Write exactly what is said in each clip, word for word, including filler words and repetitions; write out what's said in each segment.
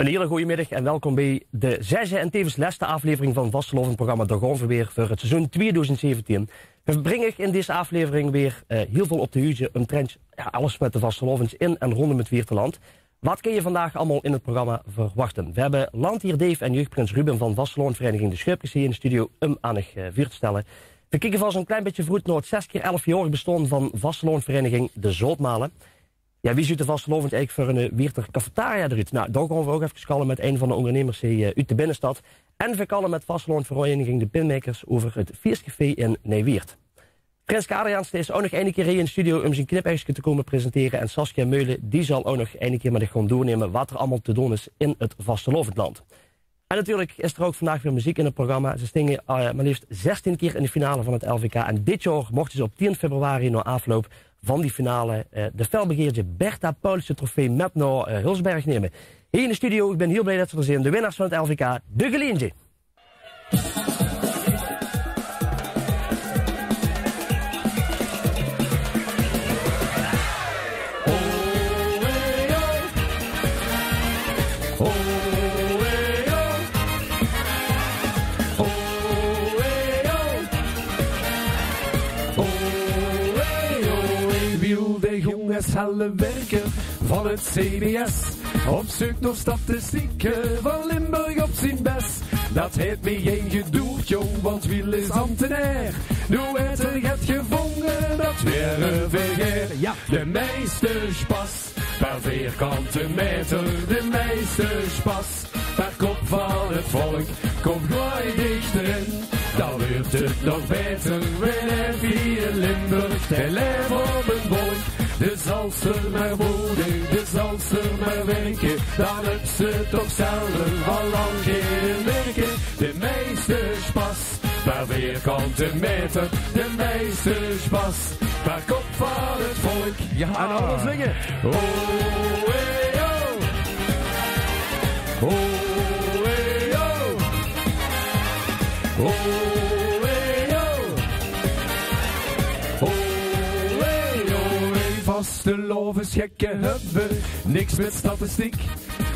Hiele goojemiddig en welkom bie de zesde en tevens lèste aaflevering van Vastelaovend-programma Dao Gaon Veer Weer veur 't seizoen twiedoezend zeventien. Veer bringe uuch in dees aaflevering weer, eh, hiel väöl op de huuze umtrent, jao, alles mèt de vastelaovend in en róndum 't Wieërterland. Wat kins te vandaag allemaol in 't programma verwachte? Veer höbbe landheer Dave en jeugprins Ruben van vastelaovendvereiniging De Sjeupkes hie in de studio um aan uuch, eh, veur te stelle. Veer kieke vast e klein bietje veuroet nao 't zes kier elf jaorig bestaon van vastelaovendvereiniging De Zoutmale. Jao, wie zuut de vastelaovend eigelik veur 'n, eh, Wieërter cafetaria d'roet? Noe, dao gaon veer ouch efkes kalle mèt ein van de óngernummers hie, eh, oet de binnestad. En veer kalle mèt vastelaovendvereiniging De Pinmakers euver 't Fieëscafé in Nij-Wieërt. Frits Kadriaans, dae is ouch nog eine kier hie in de studio um zien knipperske te kómme presentere. En Saskia Meulen, die zal ouch nog eine kier mèt uuch gaon doornumme wat d'r allemaol te doon is in 't vastelaovendland. En natuurlik is d'r ouch vandaag weer meziek in 't programma. Ze stinge, eh, mer leefs zestien kier in de finale van 't L V K. En dit jaor mochte ze op tieën februari nao aafloup van die finale, eh, de felbegeerde Bertha Paulsen trofee mèt nao, eh, Hulsberg numme. Hie in de studio, ich bin hiel blie det ze d'r zeen. De winnaars van 't L V K, de Geliendje. Wiel de jónges helle werker van 't C B S op zeuk nao statistieke, van Limburg op zien bès. Dat haet mie gein gedoerd, jóng, want Wiel is ambtenaer. Noe haet 'r get gevónge, dat waere veer gaer. Jao. De meiste spas per vierkante meter, de meiste spas per kop van 't volk. Kóm, gooi dich d'rin, dan wuuert 't nog baeter. Wen haet hie in Limburg te laeve op 'n wolk? De zals d'r mer wone, de zals d'r mer wirke, dan höbs se toch zelf al lang gein wirke. De meiste spas per vierkante meter, de meiste spas per kop van 't volk. Jao. En allemaol zinge. Ho, hey, ho. Ho, hey, ho. Ho, hey, ho. Ho, hey, ho, hey. Vastelaovesgekke höbbe niks mèt statistiek.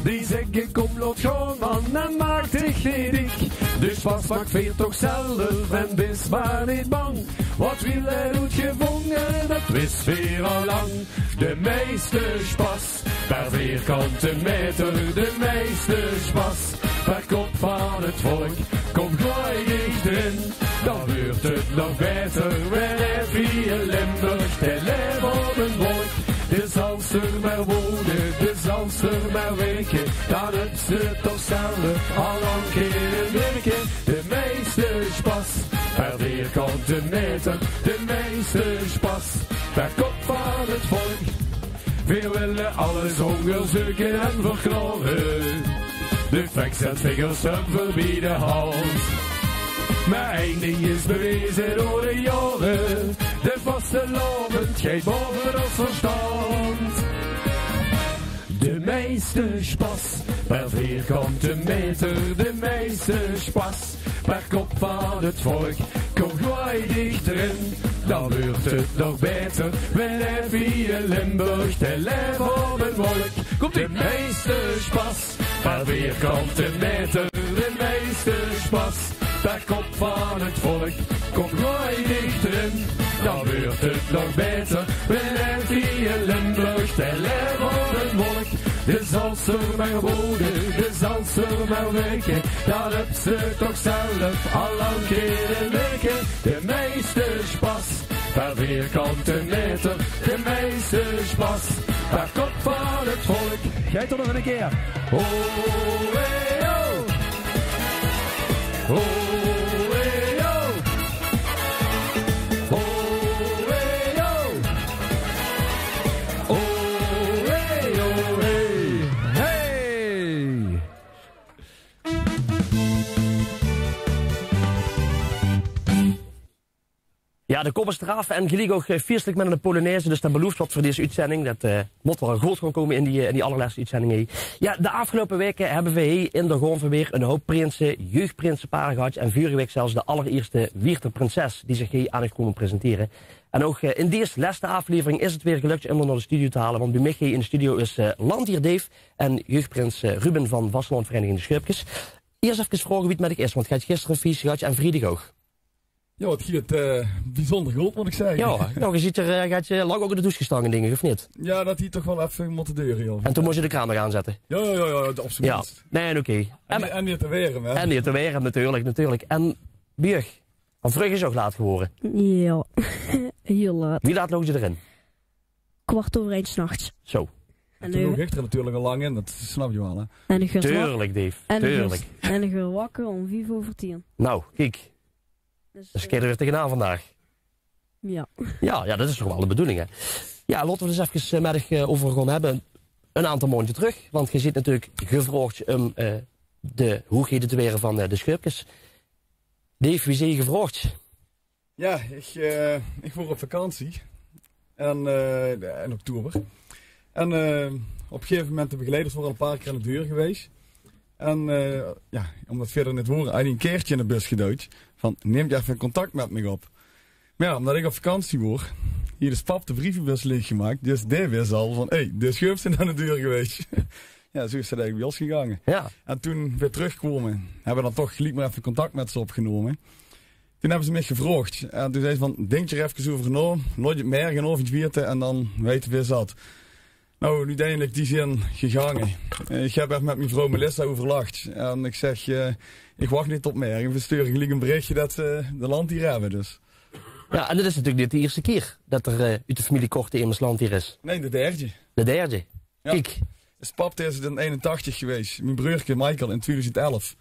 Die zègke: kóm, laot gaon, man, en maak dich neet dik. De spas maak veer toch zelf en wees mer neet bang. Wat Wiel haet oetgevónge, dat wis veer al lang. De meiste spas per vierkante meter, de meiste spas per kop van 't volk. Kóm, gooi dich d'rin, dan wuuert 't nog baeter. Wen haet hie in Limburg te laeve op 'n wolk? De zals d'r mer wone, de zals d'r mer wirke, dan höbs se toch zelf al lang gein wirke. De meiste spas per vierkante meter, de meiste spas per kop van 't volk. Veer wille alles óngerzeuke en verklaore. De facts en figures höbbe veer bie de hand. Mer ein ding is beweze door de jaore: de vastelaovend geit baove ós verstand. De meiste spas per vierkante meter, de meiste spas per kop van 't volk. Kóm, gooi dich d'rin, dan wuuert 't nog baeter. Wen haet hie in Limburg te laeve op 'n wolk? Kóm, de meiste spas per vierkante meter, de meiste spas per kop van 't volk. Kóm, gooi dich d'rin, dan wuuert 't nog baeter. Wen haet hie in Limburg te laeve op 'n wolk? De zals d'r mer wone, de zals d'r mer wirke, dan höbs se toch zelf al lang gein wirke. De meiste spas per vierkante meter, de meiste spas per kop van 't volk. Geit 'r nog ein kier. Ho, hey, ho. Ho, hey, ho. Ho, hey, ho. Ho, hey, ho, hey. Hey. Jao, de kop is d'raaf en geliek ouch, eh, fieëstelik mit 'n polonaise, dus det beluuft get veur dees oetzending. Det, eh, mót waal good gaon kómme in die, eh, in die allerlèste oetzending, hè. Jao, de aafgeloupe waeke höbbe v'r hie in de Gaonve weer 'nen houp prinse, jeugdprinsepaar gehad en vörige waek zelfs de allerierste Wieërter prinses die zich hie aan uch kómme presentere. En ouch, eh, in dees lèste aaflevering is 't weer gelök óm 'r nao de studio te haole, want bie mich hie in de studio is, eh, landdier Dave en jeugdprins, eh, Ruben van vastelaovendjsvereniging De Sjöpkes. Iers efkes vraoge wie 't mit uch is, want geer höbt gister 'n fieës gehad en vriedig ouch. Jao, 't geit, eh, biezónder good, mót ich zègke. Jao, noe, geer zeet d'r, eh, geer höbt, eh, lang ouch in de douche gestange, dink ich, of neet? Jao, det haet toch waal effe mótte dure, jao. En toen mós geer de kraan nog aanzètte? Jao, jao, jao, jao, absoluut. Jao, nae, oké. En, en, en neet te werm, hè? En neet te werm, natuurlik, natuurlik. En bie uch? Want vrug is ouch laat gewore. Jao, hiel laat. Wie laat loog geer d'rin? Kwart euver ein 's nachs. Zo. En toen loog ich d'r natuurlik al lang in, det snap geer waal, hè? En ich waer wa- Tuurlik, Dave, en ich waer, tuurlik. En ich waer wakker óm vief euver tieën. Noe, kiek. Dus, dus, eh, kins se d'r weer tegenaan vandaag. Jao. Jao, jao, det is toch waal de bedoeling, hè? Jao, laote v'r 't ins efkes, eh, mit uch, eh, euver gaon höbbe. 'n Aantal maondjes trök, want geer zeet natuurlik gevraogd óm, eh, de hoeëgheden te waere van, eh, De Sjöpkes. Dave, wie zeet geer gevraogd? Jao, ich, eh, ich waor op vakantie. En, eh, in oktober. En, eh, op 'n gegaeve moment, de begeleiders wore al 'n paar kieër aan de deur gewaes. En, eh, jao, ómdet veer d'r neet wore, haw ich 'n kaertje in de bus geduid van: "Neemt effe contact mit mich op." Mer jao, ómdet ich op vakantie waor, haw dus pap de brievebus laeg gemaak. Dus dae wis al van: "Hé, de Sjöpkes zeen aan de deur gewaes." Jao, zoe is 't eigelik bie ós gegange. Jao. En toen weer trökkwaome, höbbe v'r dan toch geliek mer effe contact mit ze opgenómme. Toen höbbe ze mich gevraogd. En toen zag ze van: "Dink d'r efkes euver nao, laot 't morge aovendj weite en dan weite v'r zat." Noe, oeteindelik, die zeen gegange. Eh, ich höb effe mit mien vrouw Melissa euverlagd. En ich zèk, eh, ich wach neet tot morge. V'r sture geliek e berichje det ze de landdier höbbe, dus. Jao, en det is natuurlik neet de ierste kieër det d'r, eh, oet de femilie Korte emes landdier is. Nae, de derdje. De derdje. Jao. Kiek. Is pap, dae is in einentachtig gewaes. Mien breurke Michael in twiedoezendèlf.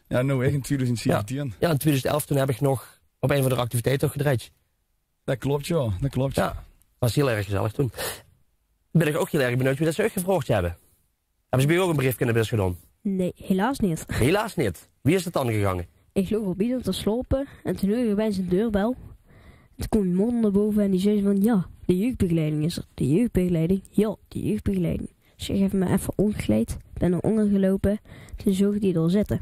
Jao, noe ich in twiedoezend zeventieën. Jao, in twiedoezendèlf toen höb ich nog op ein van de activiteite ouch gedrejd. Det klop, jao. Det klop. Jao, waas hiel erg gezellig toen. Bön ich ouch hiel erg benuujd wie det ze uch gevraogd höbbe. Höbbe ze bie uch ouch e breefke in de bus gedaon? Nae, helaas neet. Helaas neet. Wie is det dan gegange? Ich loog op bed te slaope en toen huuerde ich opeins 'n deurbel. Toen kwaam mien moder nao bove en die zag van: "Jao, de jeugdbegeleiding is d'r. De jeugdbegeleiding? Jao, de jeugdbegeleiding." Dus ich höb mich effe ómgekleid, bön nao ónger geloupe. Toen zoog ich die dao zitte.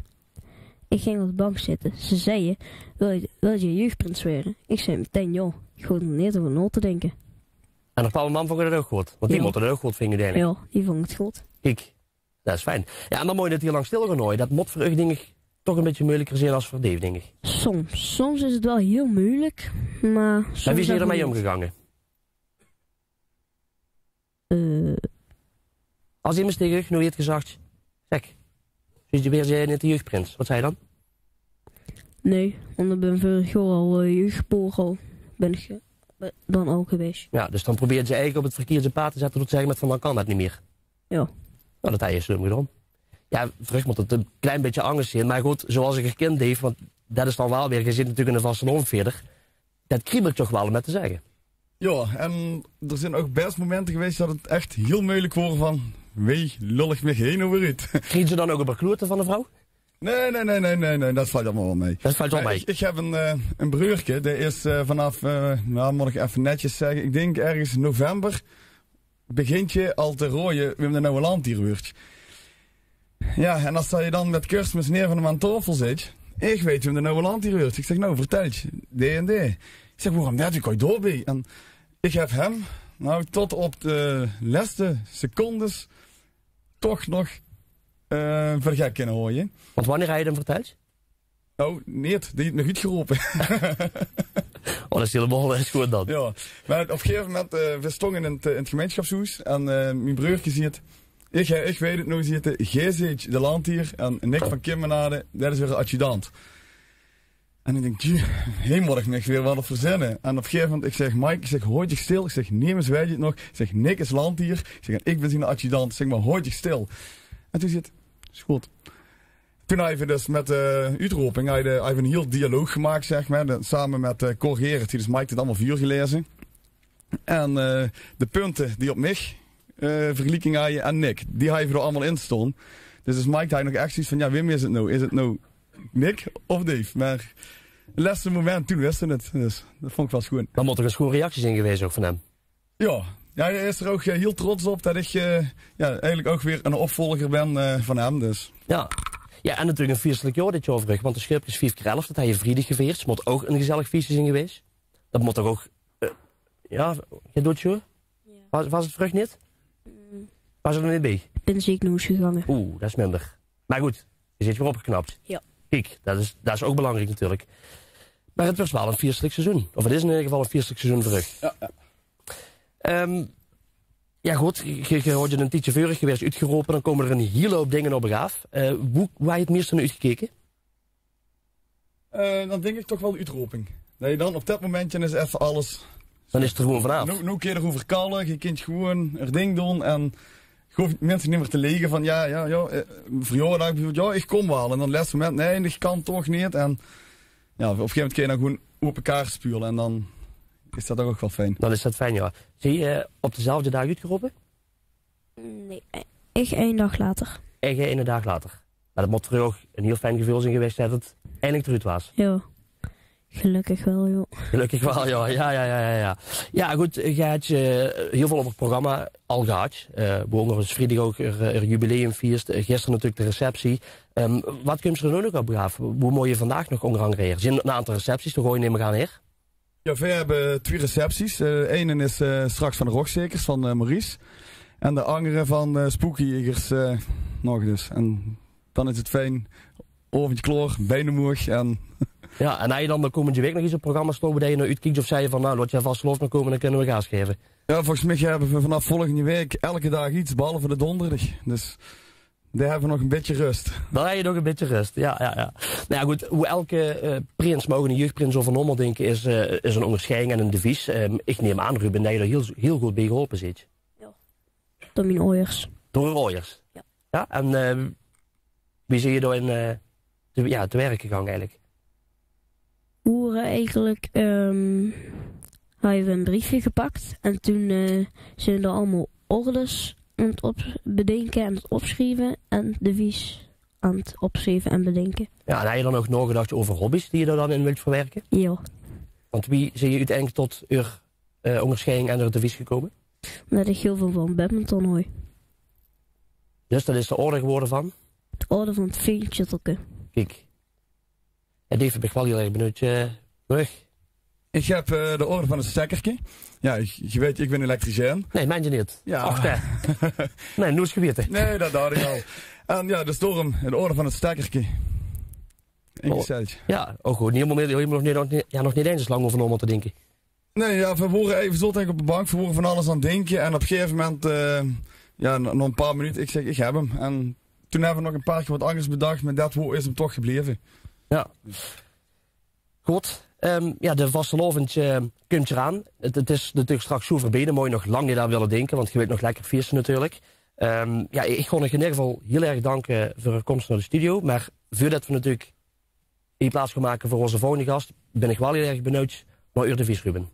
Ich ging op de bank zitte. Ze zag: "Wils se, wils se jeugdprins waere?" Ich zag metein: "Jao." Ich hoofde d'r neet euver nao te dinke. En dien pap en mam vónge det ouch good? Want die mótte det ouch good vinje, dink ich. Jao, die vónge 't good. Kiek, det is fijn. Jao, en dan mót geer neet hiel lang stil gaon haoje. Det mót veur uch, dink ich, toch e bietje meujelieker zeen es veur Dave, dink ich. Soms. Soms is 't waal hiel meujelik, mer soms... En wie zeet geer d'r mit ómgegange? Eh. Es emes taenge uch noe haw gezag: "Zèk, zoe waers se neet de jeugdprins." Waat zag geer dan? Nae, want ich bön vörig jaor al, eh, jeugdboer al, bön ich, eh, dan al gewaes. Jao, dus dan probeerde ze eigelik op 't verkieërdje paad te zètte door te zègke mit van: "Dan kan det neet mieër." Jao. Noe, det haw geer slum gedaon. Jao, veur uch mót 't e klein bietje angers zeen, mer good, zoeas ich uch kin, Dave, want det is dan waal weer, geer zeet natuurlik 'ne vastelaovendjsveerder. Det kriebelt toch waal óm det te zègke. Jao, en d'r zeen ouch bès momente gewaes det 't ech hiel meujelik waor van: "Wie lul ich mich hie noe weer oet?" Kriege ze dan ouch e paar kloete van de vrouw? Nae, nae, nae, det vèlt allemaol waal mei. Det vèlt waal mei. Mer ich, ich höb ein, eh, ein breurke, dae is, eh, vanaaf, eh, noe, mót ich effe netjes zègke, ich dink örges november begintj hae al te raoje waem de nuuje landdier wuuertj. Jao, en es se dan mit Kersmis neet van häöm aan taofel zits, ich weit waem de nuuje landdier wuuertj. Ich zèk: "Noe, vertèltj, dae en dae." Ich zèk: "Waorom det? Wie kómtj dae daobie?" En ich höb häöm, noe, tot op de lèste secondes toch nog, eh, veur de gek kinne haoje. Want wannieër haw geer 't häöm vertèltj? Noe, neet. Dae haet mich oetgerope. Oh, det is hielemaol, det is good dan. Jao, mer op e gegaeve moment, eh, veer stónge in 't, eh, in 't gemeinsjapshoes en, eh, mien breurke zeet: "Ich, eh, ich weit 't noe," zeet 'r, "geer zeetj de landdier en Nick van Kimmenade, det is eur adjudant." En ich dink: "Jee, hie mót ich mich weer waat op verzinne." En op e gegaeve moment, ich zèk: "Mike," ich zèk, "haoj dich stil." Ich zèk: "Nemes weit 't nog." Ich zèk: "Nick is landdier." Ich zèk: "En ich bön zien adjudant." Ich zèk: "Mer haoj dich stil." En toen zeet 'r: "Is good." Toen höbbe v'r dus mit, eh, oetroping, höbbe v'r, höbbe v'r 'n hiel dialoog gemaak, zeg mer, de, same mit, eh, Cor Gerrit, die dus Mike dit allemaol veurgelaeze. En, eh, de punte die op mich, eh, vergelieking höbbe aan Nick, die höbbe v'r d'r allemaol in staon. Dus, dus Mike haw nog ech zoeiets van: "Jao, waem is 't noe? Is 't noe Nick of Dave?" Mer Lèste moment, toen wis ze 't. Dus dat vond ik wel schoon. Dao mótte toch 'n schoon reactie zien gewaes ouch van häöm. Ja. Ja, hae is d'r ouch, eh, hiel trots op dat ik, eh, ja, eigelik ouch weer 'nen opvolger bin, eh, van häöm, dus. Ja. Ja, en natuurlik 'n fieëstelik jaor dit jaor veur uch, want de Sjäöpkes vief kier elf, dat haje vriedig geveerd. Mót ouch 'n gezellig fieësje zien gewaes. Dat mót toch ouch, eh, ja, geer doot zo? Ja. Waas, waas 't veur uch neet? Mm. Waas 't d'r neet bie? Bin ziek noe gegange. Oeh, dat is minder. Mer good, geer zeet weer opgeknapt. Ja. Kiek, dat is, dat is ouch belangriek natuurlik. Mer 't wuuert wel 'n fieëstelik seizoen. Of 't is in eder geval 'n fieëstelik seizoen veur uch. Ja, ja. Ehm, ja, good, geer, geer haot 'n tiedje veurig gewaes oetgerope, dan kómme d'r 'n hiel houp dinger op uch aaf. Eh, wo, wo haje 't meiste nao oetgekeke? Eh, dan dink ik toch wel de oetroping. Dat je dan op dat momentje is effe alles. Dan is 't d'r gewoen vanaaf. Noe, noe kint geer d'r euver kalle, geer kint gewoen eur ding doon en geer hoof minse neet mier te lege van, ja, ja, ja, eh, verjaordaag beveurbeeld, ja, ik kom wel. En dan lèste moment, nee, ik kan toch neet. En ja, op 'n gegaeve moment kint geer dan gewoen ope kaart speule en dan is dat toch ouch wel fijn. Dan is dat fijn, ja. Zeet geer, eh, op dezelfde daag oetgerope? Nee, ech eine daag later. Ech eine daag later. Mer dat mót veur uch ouch 'n hiel fijn geveul zien gewaes dat 't eindelik d'roet waas. Ja. Gelökkig wel, ja. Gelökkig wel, ja. Ja, ja, ja, ja, ja. Ja, good, geer haot, eh, hiel väöl op 't programma al gehad. Eh, woeónger is vriedig ouch 't, eh, 't jubileumfieëst, eh, gister natuurlik de receptie. Ehm, wat kump d'r noe nog op uch aaf? Wo mót geer vandaag nog ónger angere haer? Zien 'n aantal recepties, toch, neem ik aan, hè? Ja, veer hebbe twie recepties. Eh, eine is, eh, straks van de Rogzekers, van, eh, Maurice. En de angere van, eh, Spooky Jegers, eh, nog dus. En dan is 't fijn, aovendje klaor, bein omhoeg en... Ja, en haje dan de kómmende waek nog get op 't programma staon wo dat geer nao oetkiek of zeet geer van, nou, laot de vastelaovend mer kómme, dan kinne we gaas gaeve? Ja, volges mich hebbe we vanaaf volgende waek elke daag get, behalve de donderdig. Dus Dao hebbe we nog 'n bietje rust. Dan hebbe we nog 'n bietje rust, ja, ja, ja. Nou ja, good, wie elke, eh, prins, mer ouch 'ne jeugprins, euver nao mót dinke, is, eh, is 'n óngersjeiding en 'n devies. Ehm, ich neem aan, Ruben, det se dao hiel, hiel good bie geholpe zeet. Ja. Door mien aojers. Door eur aojers? Ja. Ja, en, eh, wie zeet geer dao in, eh, te, ja, te werk gegange eigelik? Woere eigelik, ehm, hadde we 'n breefje gepak en toen, eh, zeen we dao allemaol orders aan 't op-, bedinke en 't opsjrieve en devies aan 't opsjrieve en bedinke. Ja, en hadde geer dan ouch naogedach euver hobby's die geer dao dan in wilt verwerke? Ja. Want wie zeet geer oeteindelik tot eur, eh, óngersjeiding en eur devies gekómme? Ómdet ich hiel väöl van badminton haoj. Dus det is de orde gewore van? De orde van 't Veensjöttelke. Kiek. En Dave, bin ich waal hiel erg benuujd, eh, veur uch. Ich höb, eh, de orde van 't stekkerke. Ja, ich, geer weit, ich bin elektricien. Nae, meins se neet? Ja. Och, hè. Nae, noe is 't gewete. Nae, det dacht ich al. En ja, dus daorum de orde van 't stekkerke. Ingesteld. Ja, ouch good. Hielemaol neet, hielemaol nog neet, ja, nog neet ins lang euver nao mótte dinke. Nae, ja, veer wore eve, veer zote eigelik op de bank, veer wore van alles aan 't dinke. En op 'n gegaeve moment, eh, ja, nao, nao 'n paar minute, ich zèk, ich höb 'm. En toen höbbe veer nog 'n paar kier get angers bedach, mer det woord is 'm toch gebleve. Ja. Good. Ehm, ja, de vastelaovend, eh, kump d'raan. 't, 't is natuurlik straks zoe veurbie, dan mót geer nog lang neet aan wille dinke, want geer wilt nog lekker fieëste natuurlik. Ehm, ja, ich gaon uch in eder geval hiel erg danke veur eur kóms nao de studio. Mer veurdet veer natuurlik hie plaats gaon make veur ózze volgende gas, bin ich waal hiel erg benuujd nao eur devies, Ruben.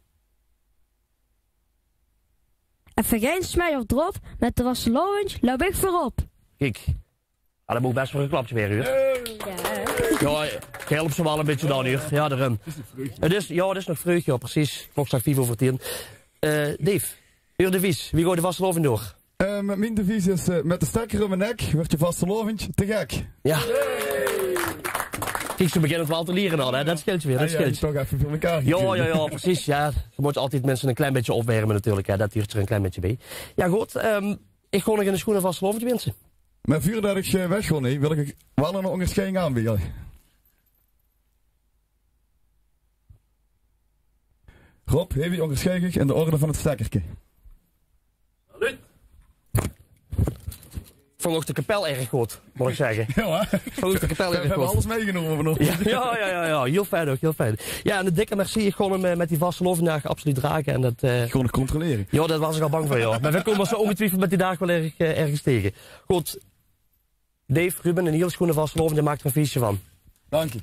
En vergeet smei of drop, mit de vastelaovend loup ich veurop. Kiek, ah, det moog bès waal 'n klapke waere, huur. Ja. Ja, ich help ze waal e bietje dan, huur. Ja, daorum. 't Is, ja, 't is nog vreug, ja, precies. Klok slaag vief euver tien. Eh, Dave, eur devies, wie gaot de vastelaovend door? Eh, mit mien devies is, eh, mit de stekker óm de nek wuuert de vastelaovend te gek. Ja. Kiek, ze beginne 't waal te liere al, hè. Det sjeelt weer, det sjeelt. Ja, ja, toch effe veur mekaar gekrege. Ja, ja, precies, ja. Ze mótte altied minse e klein bietje opwerme natuurlik, hè. Det huuert d'r e klein bietje bie. Ja, good, ehm, ich gaon uch 'ne sjoene vastelaovend winse. Mer veurdet ich, eh, weggaon, hè, wil ich waal 'n óngersjeiding aanbeje. Rob, hie óngersjeid ich dich in de orde van 't stekkerke. Salut. Vónj ouch de kapel erg good, mót ich zègke. Ja, hè? Vónj ouch de kapel erg good. Veer höbbe alles mitgenómme vanaovend. Ja, ja, ja, ja, ja. Hiel fijn ouch, hiel fijn. Ja, en 'ne dikke merci. Ich gaon 'm, eh, mit die vastelaovenddaag absoluut drage en det, eh, gaon ich controlere. Ja, dao waas ich al bang veur, ja. Mer veer kómme ós óngetwiefeld mit die daag waal erg, eh, örges taenge. Good. Dave, Ruben, 'ne hiel sjoene vastelaovend en maak d'r e fieësje van. Dank dich.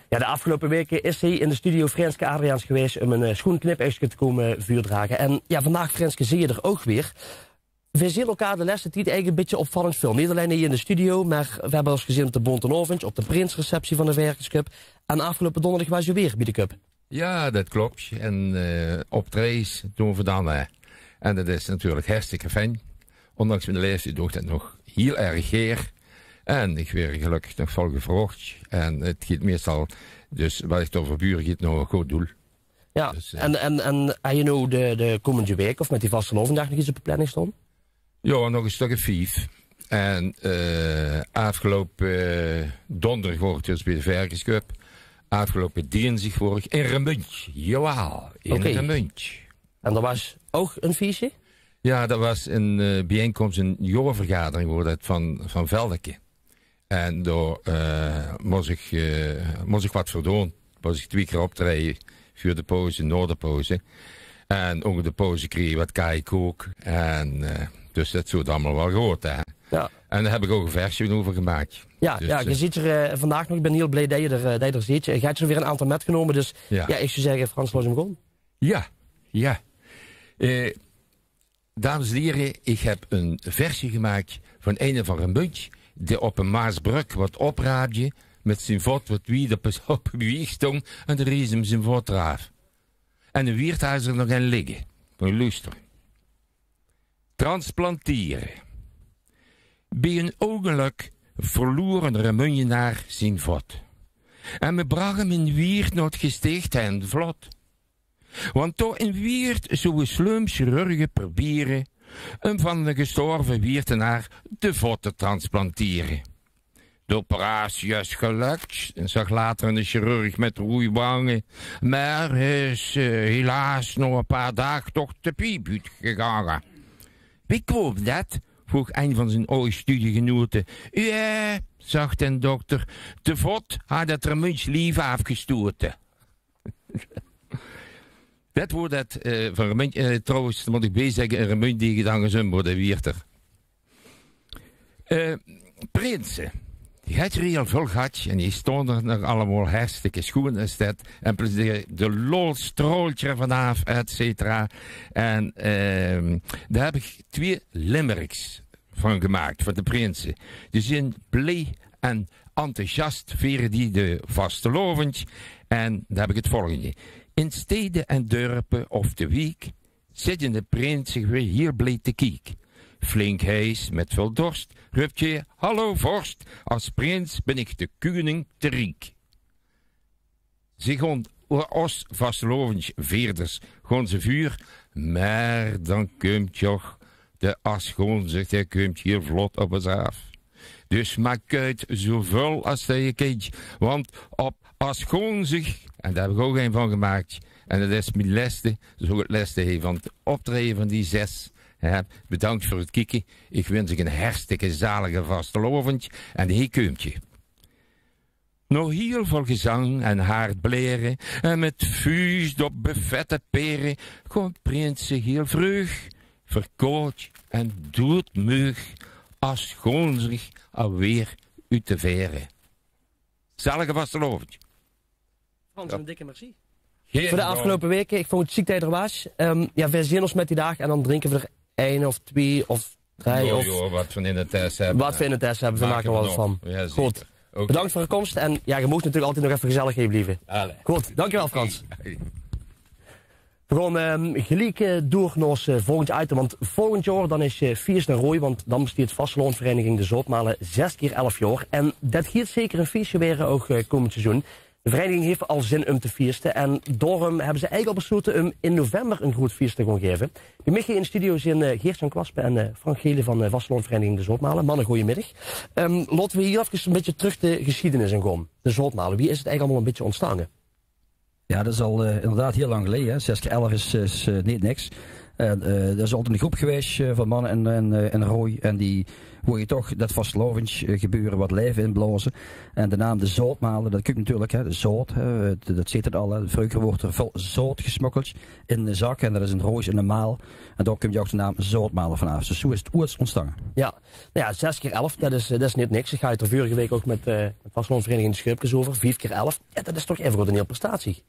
Ja, de aafgeloupe waeke is hie in de studio Frênske Adriaans gewaes óm 'n, eh, sjoen knipuigske te kómme veurdrage. En ja, vandaag, Frênske, zeen v'r d'r ouch weer. Veer zeen elkaar de lèste tied eigelik e bietje opvallend väöl. Neet allein hie in de studio, mer veer höbbe os gezeen op de Bónte Aovendj, op de prinsreceptie van de Verkesköp. En aafgeloupe donderdig waas se weer bie de köp. Jao, det klop. En, eh, optraejes doon v'r dan, hè. En det is natuurlik hartstikke fijn. Óndanks mien laeftied doon ich det nog hiel erg gaer. En ich waer gelökkig nog väöl gevraog. En 't geit meistal, dus waat ich dan veur bure geit, nao e good doel. Jao, dus, eh, en, en, en höbs se noe de, de kómmende waek of mit die vastelaovendjdaag nog get op de planning staon? Jao, nog e stök of vief. En, eh, aafgeloupe, eh, donderdig waor ich dus bie de Verkesköp. Aafgeloupe dinsdig waor ich in Remunj. Jawaal, in Remunj. En dao waas ouch e fieske? Jao, det waas 'n, eh, biejeinkoms, 'n jaorvergadering waor det van, van Veldeke. En dao, eh, mós ich, eh, mós ich get veur doon. Mós ich twieë kier optraeje, veur de pauze, nao de pauze. En ónger de pauze kreeg ich get kaas en kook. En, eh, dus det zoot allemaol waal good, hè. Jao. En dao höb ich ouch e versje euver gemaak. Jao, dus, jao, eh, geer zeet d'r, eh, vandaag nog. Ich bön hiel blie det geer d'r, eh, det geer d'r zeet. Geer höb d'r weer 'n aantal mitgenómme, dus jao, ich zou zègke, Frans, laot 'm gaon. Jao, jao. Eh, Dames en hiere, ich höb e versje gemaak van eine van Remunj, dae op de Maasbrök get opraapdje mit zien vot, waat wied op, op de wieg stóng, en dao rees 'm zien vot d'raaf. En de wieërt haw d'r nog ein ligke. Mós loestere. Transplantere. Bie ein óngelök verloor eine Remunjenaar zien vot. En me brach 'm in Wieërt nao 't gesticht en vlot. Want dao in Wieërt zou 'ne slum chirurge probere um van de gestorve Wieërtenaar de vot te transplantere. De operatie is gelök, zag later 'ne chirurg mit roej wange, mer is, eh, helaas nao e paar daag toch de piep oetgegange. Wie kwaam det? Vroog ein van zien aoj studiegenote. Jao, zag d'n dokter, de vot haw 't Remunjs lief aafgestote. Det waor det, eh, van Remunj, eh, trouwens, mót ich bie zègke, in Remunj deeg 't angersóm, waor de Wieërter. Eh, prinse. Die höbs se d'r hiel väöl gehad en die staon d'r nog allemaol hartstikke sjoeën, is det. En plezeer, de lol straolt d'r vanaaf, et cetera. En, ehm, dao höb ich twieë limericks van gemaak, van de prinse. Die zeen blie en enthousiast, viere die de vastelaovendj. En dao höb ich 't volgende. In stede en dörpe of de wiek zit de prins zich weer hiel blie te kiek. Flink hees, mit väöl dorst, rup 'r: "Hallo vorst, as prins bin ich de keuning te riek." Ze gaon, os vastelaovendjvierders, gaon ze vuur, mer dan kump toch de Asgoonsig, dae kump hiel vlot op os aaf. Dus maak kuit zoväöl as det ge kintj, want op Asgoonsig, en dao höb ich ouch ein van gemaak, en det is mien lèste, dus ouch 't lèste hie van 't optraeje van die zès. Hè, bedank veur 't kieke. Ich wins uch ein hartstikke zalige vastelaovendj en hie kump 'r. Nao hiel väöl gezang en hard blaere en mit vuus op bevette pere, kump prins hiel vreug, verkaoldj en doedmeug, Asgoonsig alweer oet de vaere. Zalige vastelaovendj. Frans, ein dikke merci. Veur de aafgeloupe waeke, ich vónj 't sjiek det geer d'r waas. Ehm, jao, veer zeen os mit die daag en dan drinke veer d'r ein of twieë of drei of... Jao, wat veer in de tes höbbe. Wat veer in de tes höbbe, veer make d'r waal wat van. Good. Bedank veur de kóms en jao, geer moogt natuurlik altied nog effe gezellig hie blieve. Good, dankjewel Frans. Veer gaon, ehm, geliek, eh, door nao os, eh, volgend item, want volgend jaor dan is, eh, fieës in Rooj, want dan besteit vastelaovesvereiniging De Zoutmale zès kier elf jaor. En det geit zeker ein fieësje waere ouch, eh, kómmend seizoen. De vereiniging haet al zin um te fieëste en daorum höbbe ze eigelik al beslote um in november ein groeët fieës te gaon gaeve. Bie mich hie in de studio zeen, eh, Geert-Jan Kwaspen en, eh, Frank Gelen van, eh, vastelaovesvereiniging De Zoutmale. Manne, goojemiddig. Ehm, laote veer hiel effe ein bietje trök de gesjiedenis in gaon. De Zoutmale, wie is 't eigelik allemaol ein bietje óntstange? Jao, det is al, eh, inderdaad hiel lang geleje, hè. Zès kier elf is, is, eh, neet niks. En, eh, d'r is altied ein groep gewaes, eh, van manne in, in, eh, in Rooj. En die wólle toch det vastelaovesgebeure wat laeve inblaoze. En de naam De Zoutmale, det kump natuurlik, hè, de zout, hè, det, det zeet 't al, hè. Vreuger woort d'r väöl zout gesmokkeldj in de zak. En det is in 't Roojes ein maal. En dao kump ouch de naam Zoutmale vanaaf. Dus zoe is 't oeëts óntstange. Jao. Noe jao, zès kier elf, det is, eh, det is neet niks. Ich haw 't d'r vörige waek ouch mit, eh, mit vastelaovesvereiniging De Schupkes euver. Vief kier elf, jao, det is toch effe good ein hiel prestatie.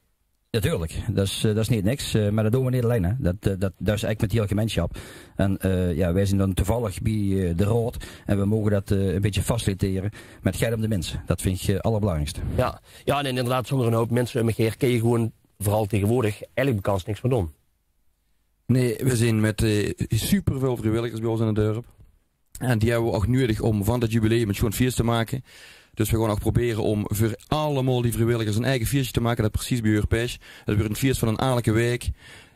Natuurlik, dat is, eh, dat is neet niks, eh, mer dat doon we neet allein, hè. Dat, eh, dat, dat is eigelik mit de hiel gemeinsjap. En, eh, jao, weej zien dan toevallig bie, eh, de raod en we moge dat, eh, e bietje faciliteren. Mer 't geit óm de minse. Dat vinj ich, eh, allerbelangriekste. Jao. Jao, en inderdaad, zónger 'nen houp minse óm mich haer kinne we gewoen, veural taegewoordig, eigelik bekans niks mieë doon. Nae, we zien mit, eh, superväöl vriewilligers bie ós in 't dörp. En die höbbe we ouch nuuedig óm van dat jubileum 'n sjoon fieës te make. Dus we gaon ouch probere óm veur allemaol die vriewilligers 'n eige fieësje te make, dat precies bie häör pes. Dat weurt 'n fieës van 'n adelike waek.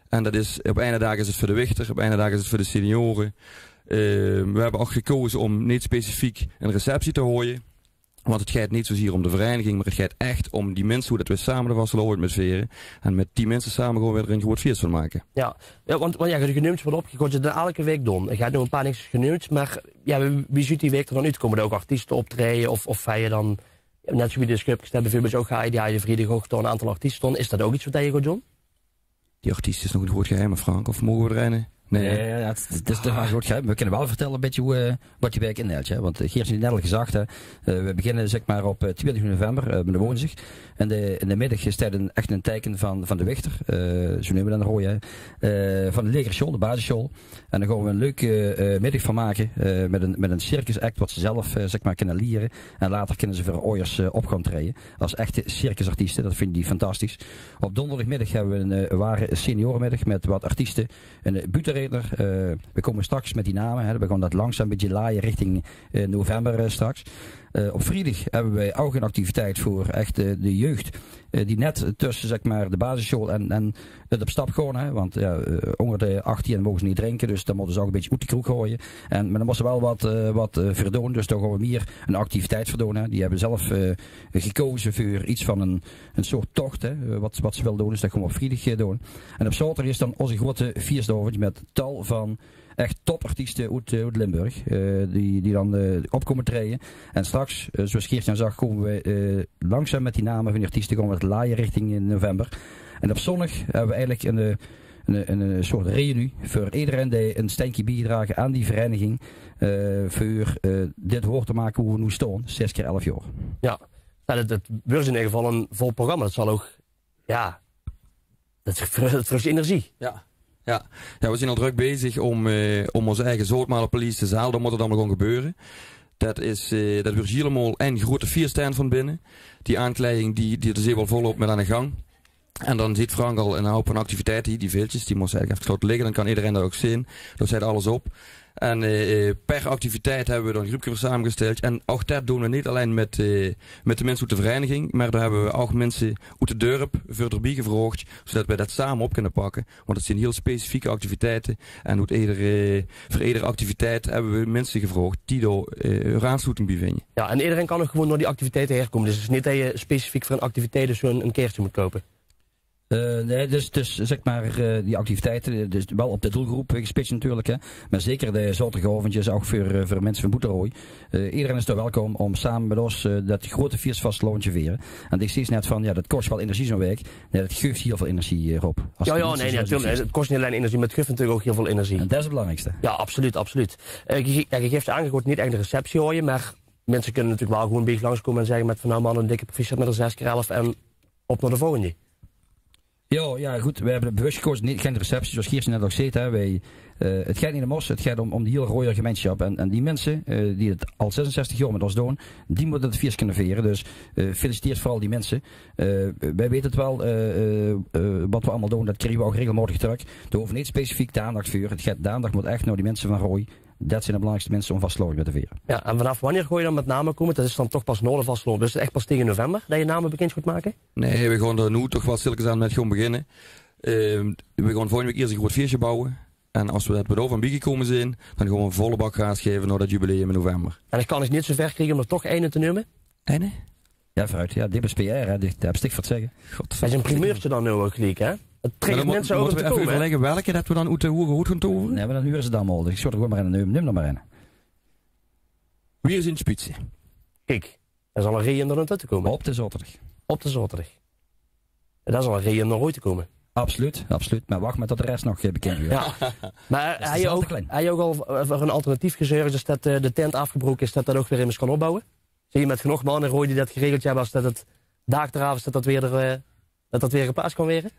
En dat is, op eine daag is 't veur de wichter, op eine daag is 't veur de seniore. Eh, we höbbe ouch gekoze óm neet specifiek 'n receptie te haoje. Want 't geit neet zoezier óm de vereiniging, mer 't geit ech óm die minse, wie dat we same de vastelaovend mit viere. En mit die minse same gaon we d'r 'n groot fieës van make. Jao, jao, want, want jao, ge neump 't waal op, ge gaot 't d'n adelike waek doon. Ge höb noe e paar dinkskes geneump, mer jao, wie, wie zuut die waek d'r dan oet? Kómme d'r ouch artieste optraeje of, of höbs se dan, net zoewie de Schupkes, dat beveurbeeld ouch, gaon die de vriedig ouch dao 'n aantal artieste doon. Is dat ouch get wat ge gaot doon? Die artiest is nog 'n groot geheim, Frank. Of moge we d'r eine? Nae, hè? Jao, jao, 't is, 't is toch mer 'n groot geheim. We kinne waal vertelle e bietje wie, eh, wat die waek inhèlt, hè. Want, eh, Geert haet 't net al gezag, hè. Eh, we beginne, zèk mer, op, eh, twintig november, eh, mit de woonsdig. En de, in de middig is dat 'n, ech 'n teike van, van de wichter. Eh, zoe neume we dan de roeje, hè. Eh, van de lagere sjool, de basissjool. En dao gaon we 'n leuke, eh, middig van make, eh, mit 'n, mit 'n circusact wat ze zelf, eh, zèk mer, kinne liere. En later kinne ze veur ajers, eh, op gaon traeje. Es echte circusartieste, dat vinje die fantastisch. Op donderdigmiddig höbbe we 'n, eh, ware senioremiddig mit wat artieste. 'n, eh, buuttereedner. Eh, we kómme straks mit die name, hè. We gaon dat langzaam e bietje laaie richting, eh, november, eh, straks. Eh, op vriedig höbbe we ouch 'n activiteit veur ech, eh, de jeug, eh, die net tösse, zèk mer, de basissjool en, en 't op stap gaon, hè. Want, jao, eh, ónger de achttien moge ze neet drinke, dus dan mótte ze ouch e bietje oet de kroeg gaoje. En, mer dan mótte ze waal wat, eh, wat, eh, veur doon, dus dao gaon we mieër 'n activiteit veur doon, hè. Die höbbe zelf, eh, gekoze veur get van 'n, 'n soort tocht, hè, eh, wat, wat ze wille doon. Dus dat gaon we op vriedig, eh, doon. En op zaoterdig is dan ózze groeate fieësaovend mit tal van ech topartieste oet, eh, oet Limburg, eh, die, die dan, eh, op kómme traeje. En straks, eh, zoewie Geert-Jan zag, kómme we, eh, langzaam mit die name van die artieste, kómme we 't laaie richting in november. En op zóndig höbbe we eigelik 'n, eh, 'n, 'n, 'n soort reunie veur ederein dae 'n steintje biedraag aan die vereiniging, eh, veur, eh, dit waor te make wo we noe staon, zès kier elf jaor. Jao, noe, dat, dat weurt in eder geval 'n vol programma. Dat zal ouch, jao, dat vr-, dat vrug energie. Jao. Jao. Jao, we zien al drök bezig óm, eh, óm ós eige Zoutmalenpaleis, de zaal, dao mót 't allemaol gaon gebeure. Dat is, eh, dat weurt hielemaol ein groeate fieëstent van binne. Die aankleiding, die, die, dao zien we al volop mit aan de gang. En dan zeet Frank al 'n houp van activiteite, die, die veldjes, die mós se eigelik efkes laote ligke, dan kan ederein dat ouch zeen. Dao steit alles op. En, eh, eh, per activiteit höbbe we dan 'n gruupke veur samegesteld. En ouch dat doon we neet allein mit, eh, mit de minse oet de vereiniging, mer dao höbbe we ouch minse oet 't dörp veur d'rbie gevraog, zoedat we dat same op kinne pakke. Want 't zien hiel specifieke activiteite. En oet eder, eh, veur eder activiteit höbbe we minse gevraog die dao, eh, häör aansloeting bie vinje. Jao, en ederein kan ouch gewoen nao die activiteite haer kómme. Dus 't is neet dat ge specifiek veur 'n activiteit dus zoe'n, 'n kaertje mót koupe. Eh, nae, dus, dus zèk mer, eh, die activiteite, eh, dus waal op de doelgroep, eh, gespits natuurlik, hè. Mer zeker de zaoterdigaovendjes, ouch veur, eh, veur minse van boete Rooj. Eh, ederein is dao welkom óm same mit ós, eh, dat groeate fieës vastelaovendje te viere. En ich zag net van, jao, dat kos waal energie zoe'n waek. Nae, dat guf hiel väöl energie, eh, Rob. Es die minse zoe zien. Jao, jao, nae, natuurlik. 't Kos neet allein energie, mer 't guf natuurlik ouch hiel väöl energie. En dat is 't belangriekste. Jao, absoluut, absoluut. Eh, ge-, jao, ge geef aange, ge gaot neet ech 'n receptie haoje, mer minse kinne natuurlik waal gewoen bie uch langskómme en zègke mit van: "Nou manne, 'n dikke proficiat mit de zès kier elf en op nao de volgende." Jao, jao, good. We höbbe bewus gekoze, neet, gein receptie, zoewie Geert net ouch zag, hè. Weej, eh, 't geit neet óm ós, 't geit óm, óm de hiel Rojer gemeinsjap. En, en die minse, eh, die 't al zesenzestig jaor mit ós doon, die mótte 't fieës kinne viere. Dus, eh, feliciteer veural die minse. Eh, weej weite 't waal, eh, eh, eh, wat we allemaol doon, dat kriege we ouch regelmaotig trök. Dao hove we neet specifiek de aandach veur. 't Geit, de aandach mót ech nao die minse van Rooj. Dat zien de belangriekste minse óm vastelaovend mit te viere. Jao, en vanaaf wienie gaon geer dan mit name kómme? Dat is dan toch pas nao de vastelaovend. Dus ech pas taenge november dat geer name bekindj gaot make? Nae, we gaon d'r noe toch waal stillekes aan mit gaon beginne. Ehm, we gaon volgende waek iers e groot fieësje bouwe. En es we dat, we dao van biegekómme zien, dan gaon we volle bak gaas gaeve nao dat jubileum in november. En ich kan uch neet zoe ver kriege óm d'r toch eine te neume. Eine? Jao, veuroet. Jao, dit is P R, hè. Dit, dao höbs dich veur te zègke. God. Dat is e primeurtje dan noe ouch geliek, hè? 't Trèk minse ouch óm te kómme, hè? Mótte we effe euverlègke welke dat we dan oet de hoge hood gaon tovere? Nae, mer dan hure ze 't allemaol. Ich zów d'r gewoen mer eine neume. Neum d'r mer eine. Wie is in Spitze? Kiek, dat is al 'n raeje óm d'r nao toe te kómme. Op de zaoterdig. Op de zaoterdig. En dat is al 'n raeje óm nao Rooj te kómme. Absoluut, absoluut. Mer wach mer tot de res nog, eh, bekindj weurt. Jao. Mer, eh, höbs se ouch al, höbs se ouch al, eh, veur 'n alternatief gezörg, dus dat, eh, de tent aafgebroke is, dat dat ouch weer emes kan opbouwe? Zeen geer mit genóg man in Rooj die dat geregeld höbbe, es dat 't daag d'raaf is, dat dat weer d'r, eh, det det weer geplaats kan waere?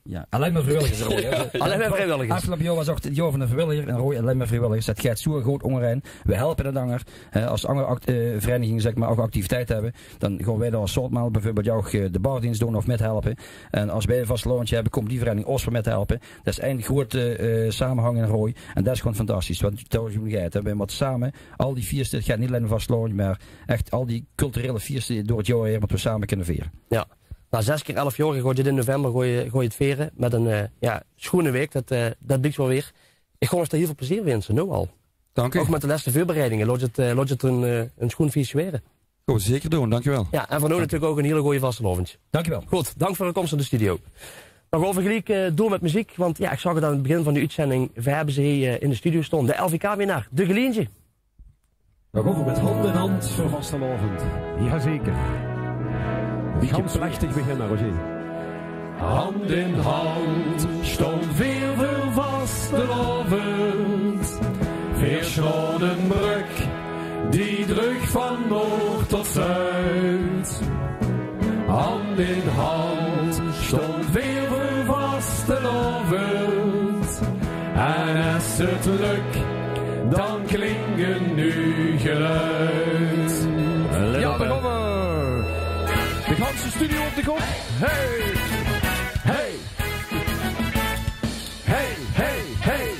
Jao, allein mer vriewilligers, Roy, hè. Allein mer vriewilligers. Aafgeloupe jaor waas ouch 't jaor van de vriewilliger en Roy, allein mer vriewilligers. Det geit zoe good óngerein. Veer helpe de anger. Hè, es anger act-, eh, vereiniginge, zègk mer, ouch activiteite höbbe, dan gaon veer dao es soortmaol bieveurbeeld ouch, eh, de bardeens doon of mithelpe. En es veer vastelaovendj höbbe, kump die vereiniging ós weer mithelpe. Det is ein groete, eh, samehang in Roy. En det is gewoon fantastisch. Want det is ómgekeerd, hè. Veer mótte same al die fieëste, 't geit neet allein um vastelaovendj, mer ech al die culturele fieëste door 't jaor haer mótte veer same kinne viere. Jao. Nao zes kier elf jaor, gaot geer 't in november gaot geer, gaot geer 't viere mit ein, eh, jao, sjoeane waek. Det, eh, det bliek waal weer. Ich gaon uch dao hiel väöl plezeer winse, noe al. Dank uch. Ouch mit de lèste veurbereidinge. Laot uch 't, eh, laot uch 't ein, eh, ein sjoean fieësje waere. Gaon v'r zeker doon, dankjewel. Jao, en veur noe natuurlik ouch ein hiel gooj vastelaovendj. Dankjewel. Good, dank veur de kóms nao de studio. Dan gaon v'r geliek, eh, door mit meziek, want jao, ich zag 't aan 't begin van de oetzending, veer höbbe ze hie, eh, in de studio staon. De L V K-winnaar, De Geliendje. Dan gaon v'r mit Hand in Hand veur vastelaovendj. Jazeker. Gans plechtig beginne, Roger. Hand in hand staon veer veur vastelaovendj. Veer slaon ein brök die dreug van noord tot zuid. Hand in hand staon veer veur vastelaovendj. En es 't lök, dan klink ein nuuj geluid. Jao, dao gaon v'r. De ganse studio op de kop. Hey! Hey! Hey, hey, hey.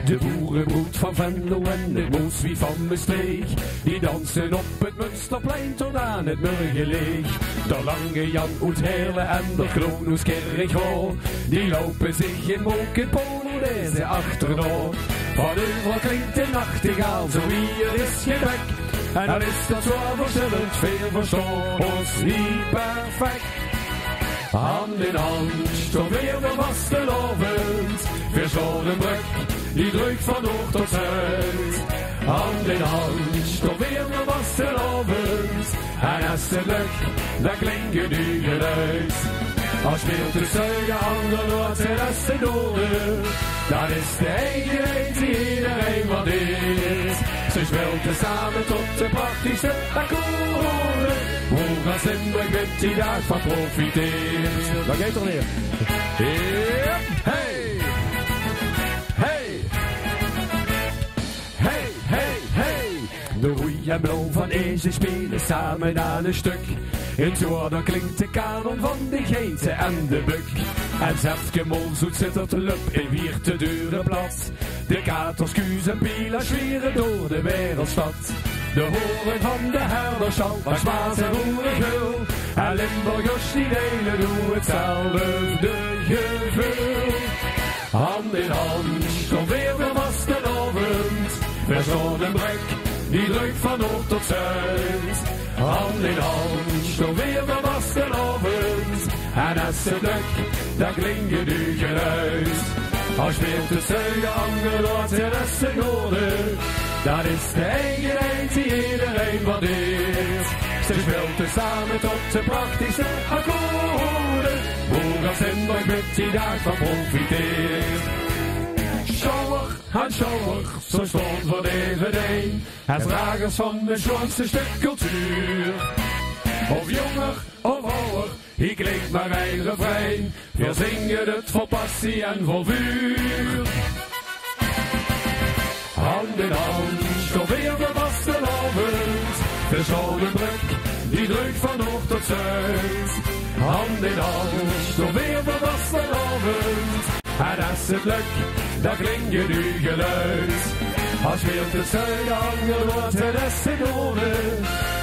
De boerebroed van Venlo en 't mooswief van Mestreech, die danse op 't Munsterplein tot aan 't mörgeleech. D'r Lange Jan oet Heële en d'r Kloon oet Kirchroa, die loupe zich in moke polonaise achterna. Van euveral klinkt de nachtegaal, zoe wie 'r is gebek. En al is dat zwaor versjillend, veer verstaon ós hie perfek. Hand in hand staon veer veur vastelaovendj. Veer slaon ein brök die dreug van noord tot zuid. Hand in hand staon veer veur vastelaovendj. En es 't lök, dan klink ein nuuj geluid. Al speelt de zuide anger noord en es de noorde, dan is de eigeheid die ederein waardeert. Ze speelt tesame tot de prachtigste akkoorde. Hoeëg es Limburg mit die daag van profiteert. Dao geit 'r weer. Hey! Hey! Hey, hey, hey! De roej en blauw van Eeze speule same aan ein stök. In 't zoer dan klinkt de kanon van de Geinse en de Bök. En Zefke Mols oet Zitterd löp in Wieërt de deure plat. De Katers, Kuus en Pila's zwiere door de wereldstad. De horen van de Herdersjal, Maas, Maas en Roeregeul. En Limburgers die deile noe 'tzelfde geveul. Hand in hand staon veer veur vastelaovendj. Veer slaon ein brök die dreug van noord tot zuid. Hand in hand staon veer veur vastelaovendj. En es 't lök, dan klink ein nuuj geluid. Al speelt de zuide anger noord en es de noorde, dat is de eigeheid die ederein waardeert. Ze speelt tesame tot de prachtigste akkoorde. Hoeëg es Limburg mit die daag van profiteert. Sjouwer aan sjouwer, zoe staon veer nevenein. Es dragers van 't sjoeanste stök cultuur. Of jónger of awwer, hie klinkt mer ein refrein. Veer zinge 't vol passie en vol vuur. Hand in hand staon veer veur vastelaovendj. Veer slaon ein brök die dreug van noord tot zuid. Hand in hand staon veer veur vastelaovendj. En es 't lök, dan klink ein nuuj geluid. Al speelt 't zuide anger noord en es de noorde,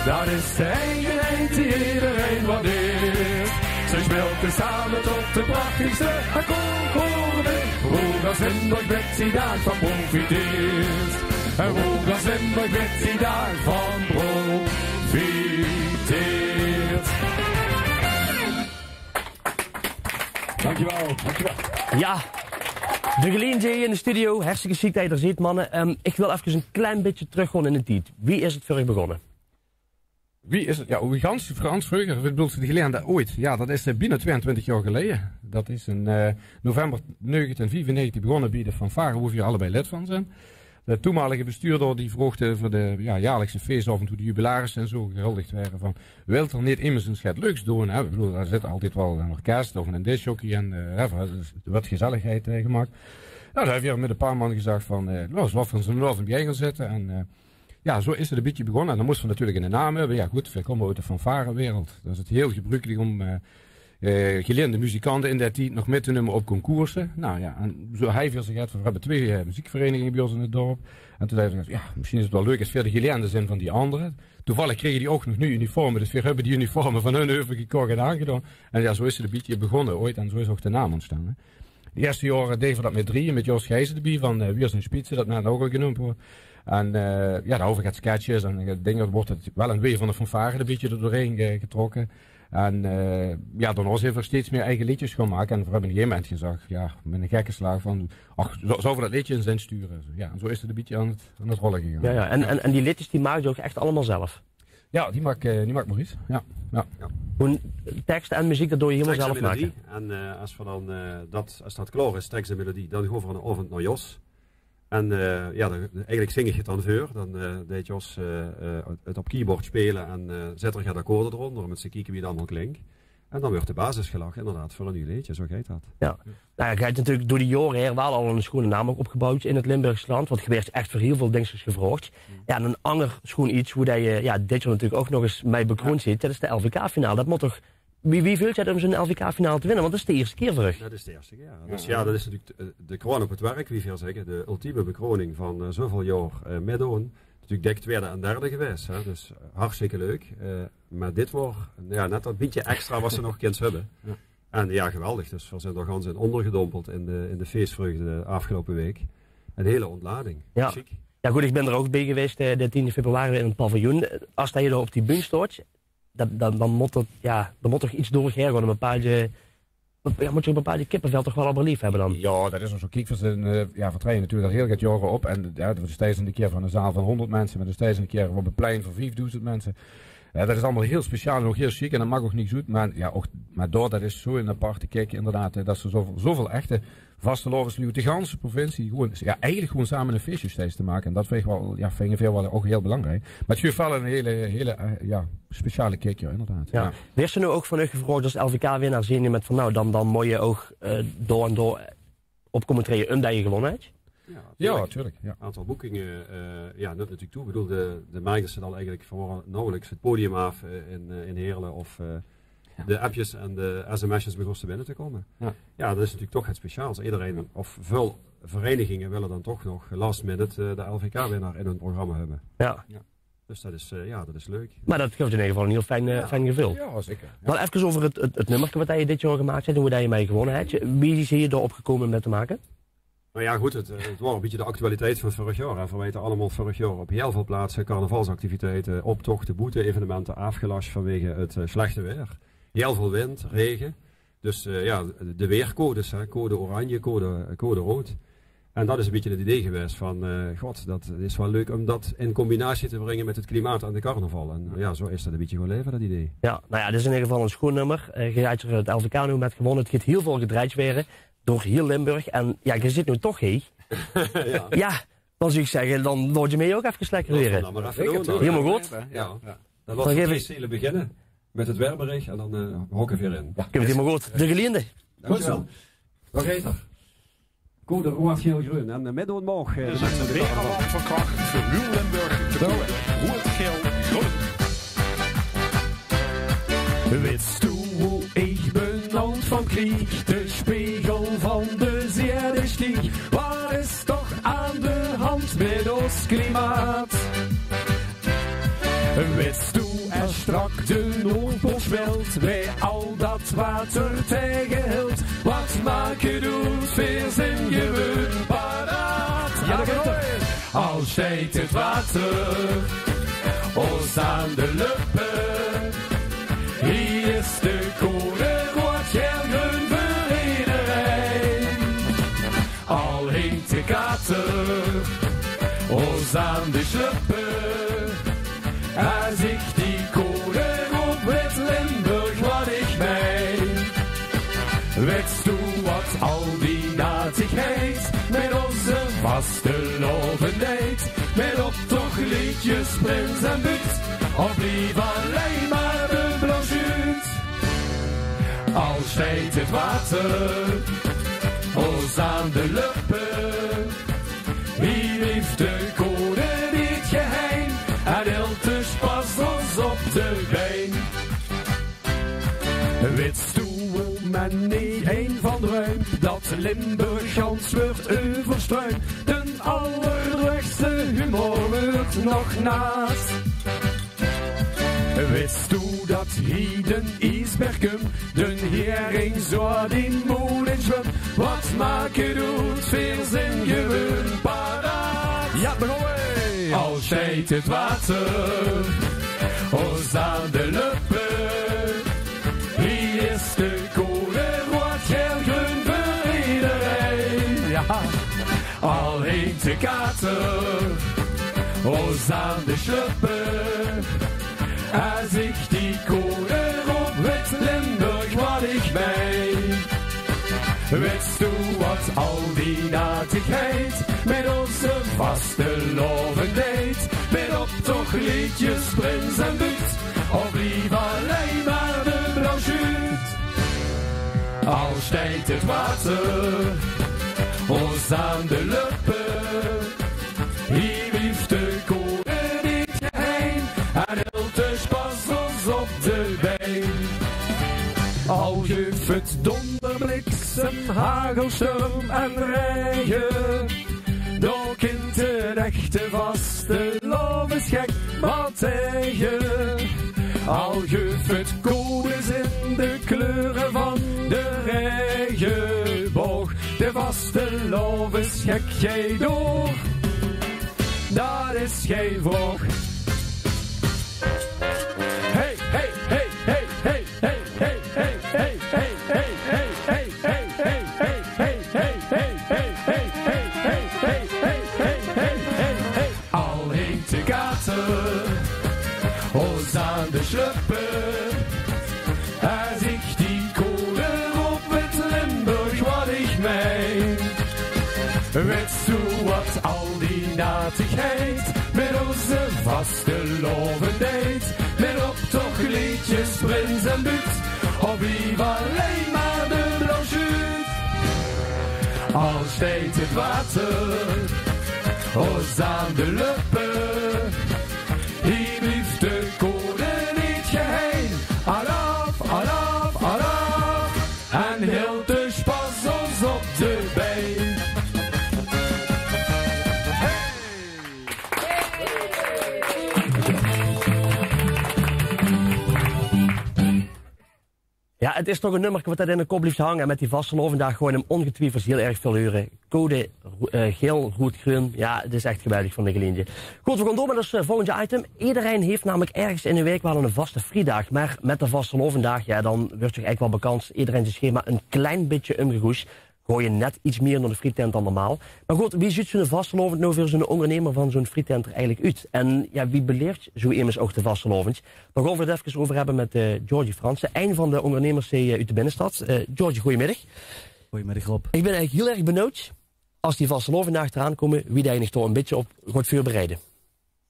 dat is de eigeheid die ederein waardeert. Ze speelt tesame tot de prachtigste akkoorde. Hoeëg es Limburg mit die daag van profiteert. En hoeëg es Limburg mit die daag van profiteert. Dankjewel, dankjewel. Jao, De Geliendje hie in de studio. Hartstikke sjiek det geer d'r zeet, manne. Ehm, ich wil efkes ein klein bietje trökgaon in de tied. Wie is 't veur uch begonne? Wie is 't? Jao, wie gans, gans vreuger, ich bedoel, De Geliendje oeats. Jao, dat is, eh, bienao twieëntwintig jaor geleje. Dat is in, eh, november negentien viefennegentig begonne bie de fanfare, wo veer allebei lid van zeen. De toenmalige bestuurder die vroog de, veur de, ja, jaarlikse feesaovend, wo de jubilarisse en zo gehuldigd waere, van: "Wilt d'r neet emes ins get leuks doon, hè?" Ik bedoel, d'r zit altied waal 'n orkes of 'n discjockey en, eh, hè, wat gezelligheid, eh, gemaak. Nou, dao höbbe veer mit 'n paar man gezag van, eh: "Laot, laot v'r ins 'n aovend biejein gaon zitte." En, eh, ja, zo is 't 'n bietje begonne. En dan mós v'r natuurlik 'ne naam höbbe. Ja, good, veer kómme oet de fanfarewereld. Dan is 't hiel gebrukelik óm, eh, eh, geliende muzikante in dae tied nog mit te numme op concourse. Nou ja, en zo hei veer zich 't, veer höbbe twee, eh, meziekvereiniginge bie ós in 't dörp. En toen zag veer: "Ja, mesjien is 't waal leuk es veer de geliende zeen van die andere." Toevallig kriege die ouch nog nuuj uniforme, dus veer höbbe die uniforme van hun euvergekoch en aangedaon. En ja, zo is 't 'n bietje begonne ooit en zo is ouch de naam óntstange. De ierste jaore dee veer dat mit drieje, mit Jos Gijzen d'rbie van, eh, Wier zien Spietse, dat net ouch al geneump woort. En, eh, ja, dao höbbe veer get sketches en, eh, dinger, woort 't waal 'n wee van de fanfare 'n bietje d'r doorhaer, eh, getrokke. En, eh, ja, daonao zeen veer steeds mieë eige leedjes gaon make. En veer höbbe op 'n gegaeve moment gezag, ja, mit 'ne gekke slaag van: "Ach, zólle veer dat leedje ins insture?" Zo, ja, en zo is 't 'n bietje aan 't, aan 't rolle gegange. Ja, ja. En, en, en die leedjes, die maakde geer ouch ech allemaol zelf? Ja, die maak, eh, die maak Maurice. Ja, ja. Gewoon teks en meziek, dat doot geer hielemaol zelf make? Teks en melodie. En, eh, es veer dan, eh, dat, es dat klaor is, teks en melodie, dan gaon veer 'nen aovend nao Jos. En, eh, ja, dan, eigelik zing ich 't dan veur. Dan, eh, deit Jos, eh, eh, 't op keyboard speule en, eh, zèt 'r get akkoorde d'ronder, óm ins te kieke wie 't allemaol klink. En dan wuuert de basis gelag, inderdaad, veur 'n nuuj leedje. Zo geit dat. Ja. Nou ja, geer höb natuurlik door die jaore haer waal al 'ne sjoene naam ouch opgeboewd in 't Limburgs land. Want geer waert ech veur hiel väöl dingskes gevraog. Ja, en 'n anger sjoen get, wo dat geer, ja, dit jaor natuurlik ouch nog ins mei bekroend zeet, dat is de L V K-finale. Dat mót toch, wie, wie veult dat óm zoe'n L V K-finale te winne? Want dat is de ierste kier veur uch. Dat is de ierste kier, ja. Dus ja, dat is natuurlik de, de kroon op 't werk, wie veer zègke. De ultieme bekroning van, eh, zoväöl jaor, eh, mitdoon. Natuurlik dèk twiede en derde gewaes, hè. Dus, eh, hartstikke leuk. Eh, mer dit waor, ja, net dat bietje extra wat se nog kins höbbe. Ja. En ja, geweldig. Dus veer zeen d'r gans in óngergedompeld in de, in de feesvreugde de aafgeloupe waek. 'n Hiel ontlading. Ja. Sjiek. Ja, good, ich bön d'r ouch bie gewaes, de, de tiende februari in 't paviljoen. Es dat geer dao op die bühne stoot, dan, dan, dan mót 't, ja, dan mót toch get door geer gaon, 'n bepaalde, ja, mót geer 'n bepaalde kippevel toch waal al bie lief höbbe dan? Ja, dat is ouch zo. Kiek, veer zeen, eh, ja, veer traeje natuurlik al hiel get jaore op. En ja, veer staon ins 'ne kier veur 'n zaal van hónderd minse, mer veer staon ins 'ne kier op 'n plein van viefdoezend minse. Ja, dat is allemaol hiel speciaal en ouch hiel sjiek en dat maak ouch niks oet. Mer ja, ouch, mer dao, dat is zoe'n aparte kick inderdaad, hè, dat se zoväöl, zoväöl echte vastelaovesluuj oet de ganse provincie gewoen, ja, eigelik gewoen same 'n feesje steeds te make. En dat vinj ich waal, ja, vinje veer waal ouch hiel belangriek. Mer 't guf waal 'n hiel, hiel, eh, ja, speciale kick, ja, inderdaad. Ja. Ja. Waers se noe ouch van uch gevraog es L V K-winnaar, zeen ze mit van, nou, dan, dan mót geer ouch, eh, dao en dao op kómme traeje ómdat geer gewónne höb? Ja, ja, tuurlik. Ja. Aantal boekinge, eh, ja, neump natuurlik toe. Ich bedoel, de, de merks 't al eigelik, veer waore nauweliks 't podium aaf, eh, in, eh, in Heerle of, eh, de appjes en de sms'jes begóste binne te kómme. Ja. Ja, dat is natuurlik toch get speciaals. Ederein, of väöl vereiniginge wille dan toch nog last minute, eh, de L V K-winnaar in hun programma höbbe. Ja. Ja. Dus dat is, eh, ja, dat is leuk. Mer dat guf in eder geval 'n hiel fijn, eh, fijn geveul. Ja, zeker. Ja. Mer efkes euver 't, 't, 't nummerke wat geer dit jaor gemaak höb en wo dat geer mei gewónne höb. Wie zeet geer dao op gekómme óm dat te make? Nou ja, good, 't, eh, 't waor 'n bietje de actualiteit van vörig jaor, hè. Veer weite allemaol, vörig jaor op hiel väöl plaatse carnavalsactiviteite, optochte, boete-evenemente aafgelas vanwege 't, eh, slechte waer. Hiel väöl wind, raege. Dus, eh, ja, de waercodes, hè, code oranje, code, code rood. En dat is 'n bietje 't idee gewaes van, eh, god, dat is waal leuk óm dat in combinatie te bringe mit 't klimaat en de carnaval. En ja, zo is dat 'n bietje gaon laeve, dat idee. Ja, nou ja, dit is in eder geval 'n sjoen nummer. Eh, geer höb d'r 't L V K noe mit gewónne. 't Geit hiel väöl gedrejd waere door hiel Limburg. En ja, geer zit noe toch hie. Ja. Ja, dan zou ich zègke, dan laot geer mich ouch efkes lekker waere. Laot v'r dat mer effe doon dan. Hielemaol good. Ja. Ja. Dan laot v'r de feesziele beginne mit 't waerberich en dan, eh, hokke veer in. Ja. Kump hielemaol good. De geliende. Good zo. Dao geit 'r. Code rood, geel, greun. En, eh, mitdoon maag, eh, de minse. Waeralarm van krach veur hiel Limburg. Rood, geel, greun. Wits doe wo ich benaauwd van krieg? De spegel van de zeerde stieg. Wat is toch aan de hand mit ós klimaat? Wits doe es strak de Noordpool smelt, bie al dat water taegehilt? Wat maak 't oet, veer zeen gewoon paraat. Ja, dat is 't. Al steit 't water ós aan de löppe, hie is de code rood, geel, greun veur ederein. Al hingk de kater ós aan de slöppe, es ich die code roop, wit Limburg wat ich mein. Wits doe wat al die natigheid mit ózze vastelaovend deit? Prins en buut, of blief allein mer de blauw sjuut. Al steit 't water os aan de löppe, hie blief de code neet geheim en hilt de sjpas os op de bein. Wits doe wao me neet ein van druimp, dat Limburg gans wuuert euversjtruimp? D'n allerdroegste humor wuuert nog naas. Wits doe dat hie d'n iesberg kump, d'n hiering zoa dien mood in sjwump? Wat maak 't oet, veer zeen gewoon paraat. Jao, dao gaon v'r. Al steit 't water os aan de löppe, hie is de code roead, gael, greun veur ederein. Jao. Al hingk de kater os aan de sjlöppe, es ich die code roop, wit Limburg wat ich mein. Wits doe wat al die natigheid mit ozze vastelaovend deit? Mit optochleedjes, prins en buut, of blief allein mer de blauw sjuut? Al steit 't water os aan de löppe, hie blief de code neet geheim en hilt de sjpas os op de bein. Al guuf 't donder, bliksem, hagel, sjtorm en raege, dao kint d'n echte vastelaovesgek waal taege. Al guuf 't codes in de kleure van de raegeboog, de vastelaovesgek geit door. Dat is gein vraog. Hey, hey, hey, hey, hey. Al hingk de kater os aan de sjlöppe, es ich die code roop, wit Limburg wat ich mein. Wits doe wat al die natigheid mit ozze vastelaovend deit? Mit optochleedjes, prins en buut, of blief allein mer de blauw sjuut? Al steit 't water os aan de löppe, hie blief de code neet geheim. Alaaf, alaaf, alaaf, en hilt de sjpas os op de bein. Jao, 't is toch e nummerke wat det in de kop blief hange. En mit die vastelaovenddaag gaon v'r 'm óngetwiefeld hiel erg väöl hure. Code, eh, gael, roead, greun. Jao, 't is ech geweldig van de Geliendje. Good, v'r gaon door mit ós, eh, volgende item. Ederein haet namelik örges in de waek waal 'ne vaste friedaag. Mer mit de vastelaovenddaag, jao, dan wuuert toch eigelik waal bekans ederein zien schema e klein bietje umgegoesj. Gaon v'r net get mieë nao de frietent dan normaal. Mer good, wie zuut zoe'n vastelaovend noe veur zoe'n óngernemer van zoe'n frietent d'r eigelik oet? En jao, wie beleef zoe emes ouch de vastelaovend? Dao gaon v'r 't efkes euver höbbe mit, eh, Georgie Fransen, ein van de óngernemers hie, eh, oet de binnestad. Eh, Georgie, gojemiddig. Gojemiddig, Rob. Ich bön eigelik hiel erg benuujd, es die vastelaovenddaag d'raan kómme, wie det geer uch dao e bietje op gaot veurbereide.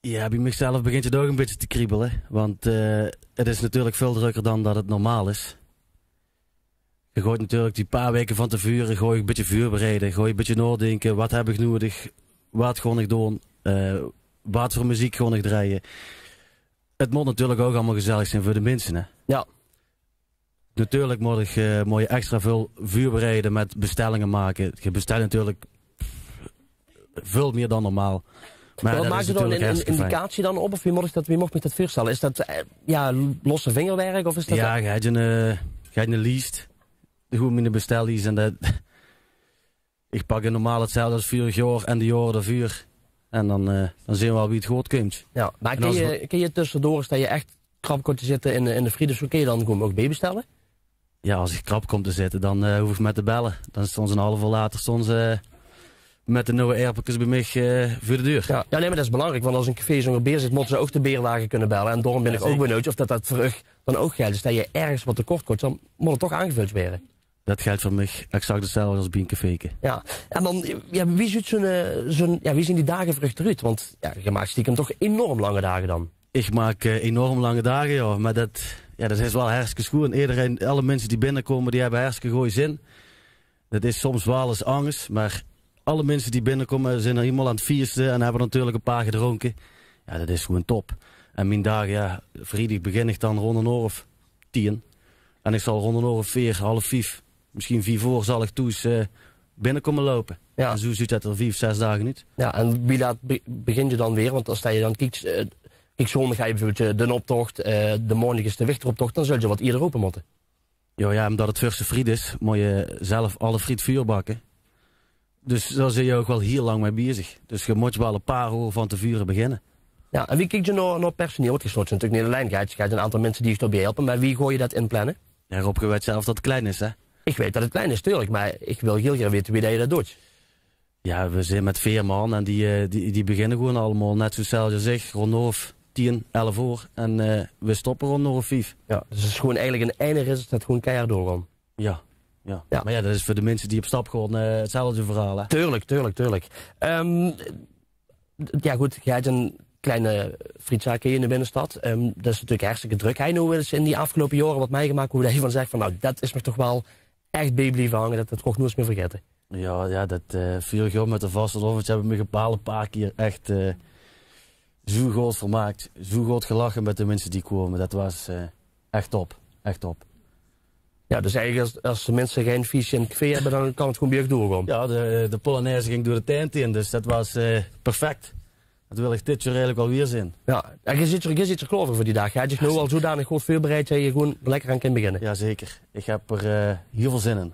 Jao, bie mich zelf begint 't ouch e bietje te kriebele. Want, eh, 't is natuurlik väöl drökker dan det 't normaal is. Geer gaot natuurlik die paar waeke van te veure, gaot geer e bietje veurbereide, gaot geer e bietje naodinke, waat höb ich nudig, waat gaon ich doon, eh, waat veur meziek gaon ich drejje. 't Mót natuurlik ouch allemaol gezellig zeen veur de minse, hè. Jao. Natuurlik mót ich, eh, mót ich extra väöl veurbereide mit bestellinge make. Geer bestèlt natuurlik väöl mieë dan normaal. Mer waat maak geer dan? Ein indicatie dan op? Of wie mót ich det, wie mót ich mich det veurstelle? Is det, eh, jao, losse vingerwerk of is det... Jao, geer höbt ein, eh, geer höbt ein lies. Gewoon mien bestellies en det, ich pak normaal 'tzelfde es veurig jaor en de jaore daoveur. En dan, eh, dan zeen v'r waal wie 't good kump. Jao, mer kin geer, kin geer tössedoor, es det geer ech krap kump te zitte in de, in de friet, zoe kin geer dan gewoon ouch beebestelle? Jao, es ich krap kóm te zitte, dan, eh, hoof ich mer te belle. Dan staon ze 'n haaf oor later, staon ze, eh, mit de nuuj aerpelkes bie mich, eh, veur de deur. Jao, jao, nae, mer det is belangriek, want es e café zónger beer zit, mótte ze ouch de beerwage kinne belle. En daorum bön ich ouch benuujd of det, det veur uch dan ouch geldj. Dus es geer örges waat te kort kump, dan mót 't toch aangevöldj waere. Det geldj veur mich exact hetzelfde es bie ein cafeeke. Ja, en dan, ja, wie zuut zo'n, eh, zo'n, ja, wie zien die daag veur uch d'roet? Want, ja, ge maak stiekem toch enorm lange daag dan. Ich maak, eh, enorm lange daag, ja. Mer det, ja, det is waal hartstikke sjoeën. Ederein, alle minse die binnekómme, die höbbe hartstikke gooj zin. Det is soms waal ins anges, mer alle minse die binnekómme, zeen hielemaol aan 't fieëste en höbbe natuurlik ein paar gedrónke. Ja, det is gewoeën top. En mien daag, ja, vriedig begin ich dan rónd ein oor of tieën. En ich zal rónd ein oor of veer, half vief, mesjien vief oor, zal ich thoes, eh, binnekómme loupe. Ja. En zoeë zuut det d'r vief, zes daag oet. Ja, en wie laat be-, begintj ge dan weer? Want es ge dan kiektj, eh, kiektj, zóndig höbs ge beveurbeeld, eh, d'n optoch, eh, de maondig is de wichteroptoch, dan zultj ge get ieëder ope mótte. Ja, ja, ómdet 't vörste friet is, mótj ge zelf alle friet vuur bakke. Dus dao zeen ze ouch waal hieël lang mei bezig. Dus ge mótj waal ein paar oor van te vure beginne. Ja, en wie kiektj ge nao, nao personeel? Want ge stotj natuurlik neet allein, ge höbtj, ge höbtj ein aantal minse die uch d'rbie helpe, mer wie gaotj ge det inplanne? Ja, Rob, ge weitj zelf det 't klein is, hè? Ich weit det 't klein is, natuurlik, mer ich wil hieël gaer weite wie det ge det dootj. Ja, we zeen mit veer man en die, eh, die, die beginne gewoeën allemaol net zoeë zelfs es ich, rónd ein oor of tieën, elf oor. En, eh, we stoppe rónd ein oor of vief. Ja, dus 't is gewoeën eigelik in eine rit, is det gewoeën keihard doorgaon. Ja, ja. Ja. Mer ja, det is veur de minse die op stap gaon, eh, hetzelfde verhaal, hè? Tuurlik, tuurlik, tuurlik. Ehm, ja, good, ge höbtj ein klein frietzaakje in de binnestad. Ehm, det is natuurlik hartstikke drök. Höbtj ge noe ins in die aafgeloupe jaore get mitgemaak wo ge van zegtj van, nou, det is mich toch waal ech bie blieve hange, det, det kóns te noeëts mieë vergaete? Ja, ja, det, eh, vurrig jaor mit de vastelaovendj höb ich mich ein paar, paar kieër ech, eh, zoeë good vermaak, zoeë good gelache mit de minse die kómme. Det waas, eh, ech top, ech top. Ja, dus eigelik es, es de minse gein fieësje in 't café höbbe, dan kan 't gewoeën bie uch doorgaon. Ja, de, de polonaise ging door de tent hin, dus det waas, eh, perfect. Det wil ich dit jaor eigelik waal weer zeen. Ja, en ge zitj d'r, ge zitj d'r klaor veur, veur die daag. Ge höbtj uch noe al zoeëdanig good vuurbereidj det ge gewoeën lekker aan kintj beginne. Ja, zeker. Ich höb d'r, eh, hieël väöl zin in.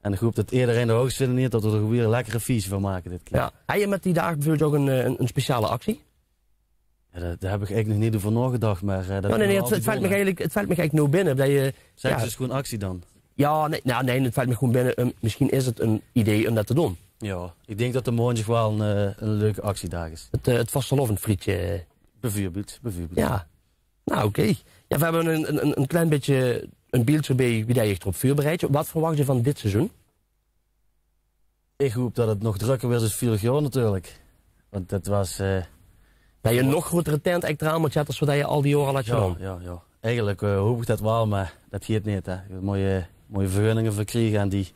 En ich haop det ederein d'r ouch zin in haet, det we d'r weer ein lekkere fieësje van make dit kieër. Ja. Höbtj ge mit die daag beveurbeeld ouch ein, eh, ein, ein speciale actie? Ja, dao, dao höb ich eigelik nog neet euver naogedach, mer, eh, det... Ja, nee, nee, 't, 't veltj mich eigelik, 't veltj mich eigelik noe binne. Det ge... Zègk ins gewoeën actie dan. Ja, nee, nou, nee, 't veltj mich gewoeën binne. Ehm, mesjien is 't ein idee óm det te doon. Ja, ich dink det de maondig waal ein, eh, ein leuke actiedaag is. 't, eh, 't vastelaovendjfrietje. Beveurbeeld, beveurbeeld. Ja. Nou, oké. Ja, we höbbe ein, ein, ein, ein klein bietje ein beeldje d'rbie wie det ge uch d'rop vuurbereidj. Waat verwachs ge van dit seizoen? Ich haop det 't nog drökker weurt es vurrig jaor natuurlik. Want det waas, eh... Det ge ein nog groeëtere tent eigelik d'raan mótj zètte es waat ge al die jaore al höbtj gedaon. Ja, ja. Eigelik, eh, haop ich det waal, mer det geit neet, hè. Ge mótj, eh, mótj vergunninge veur kriege en die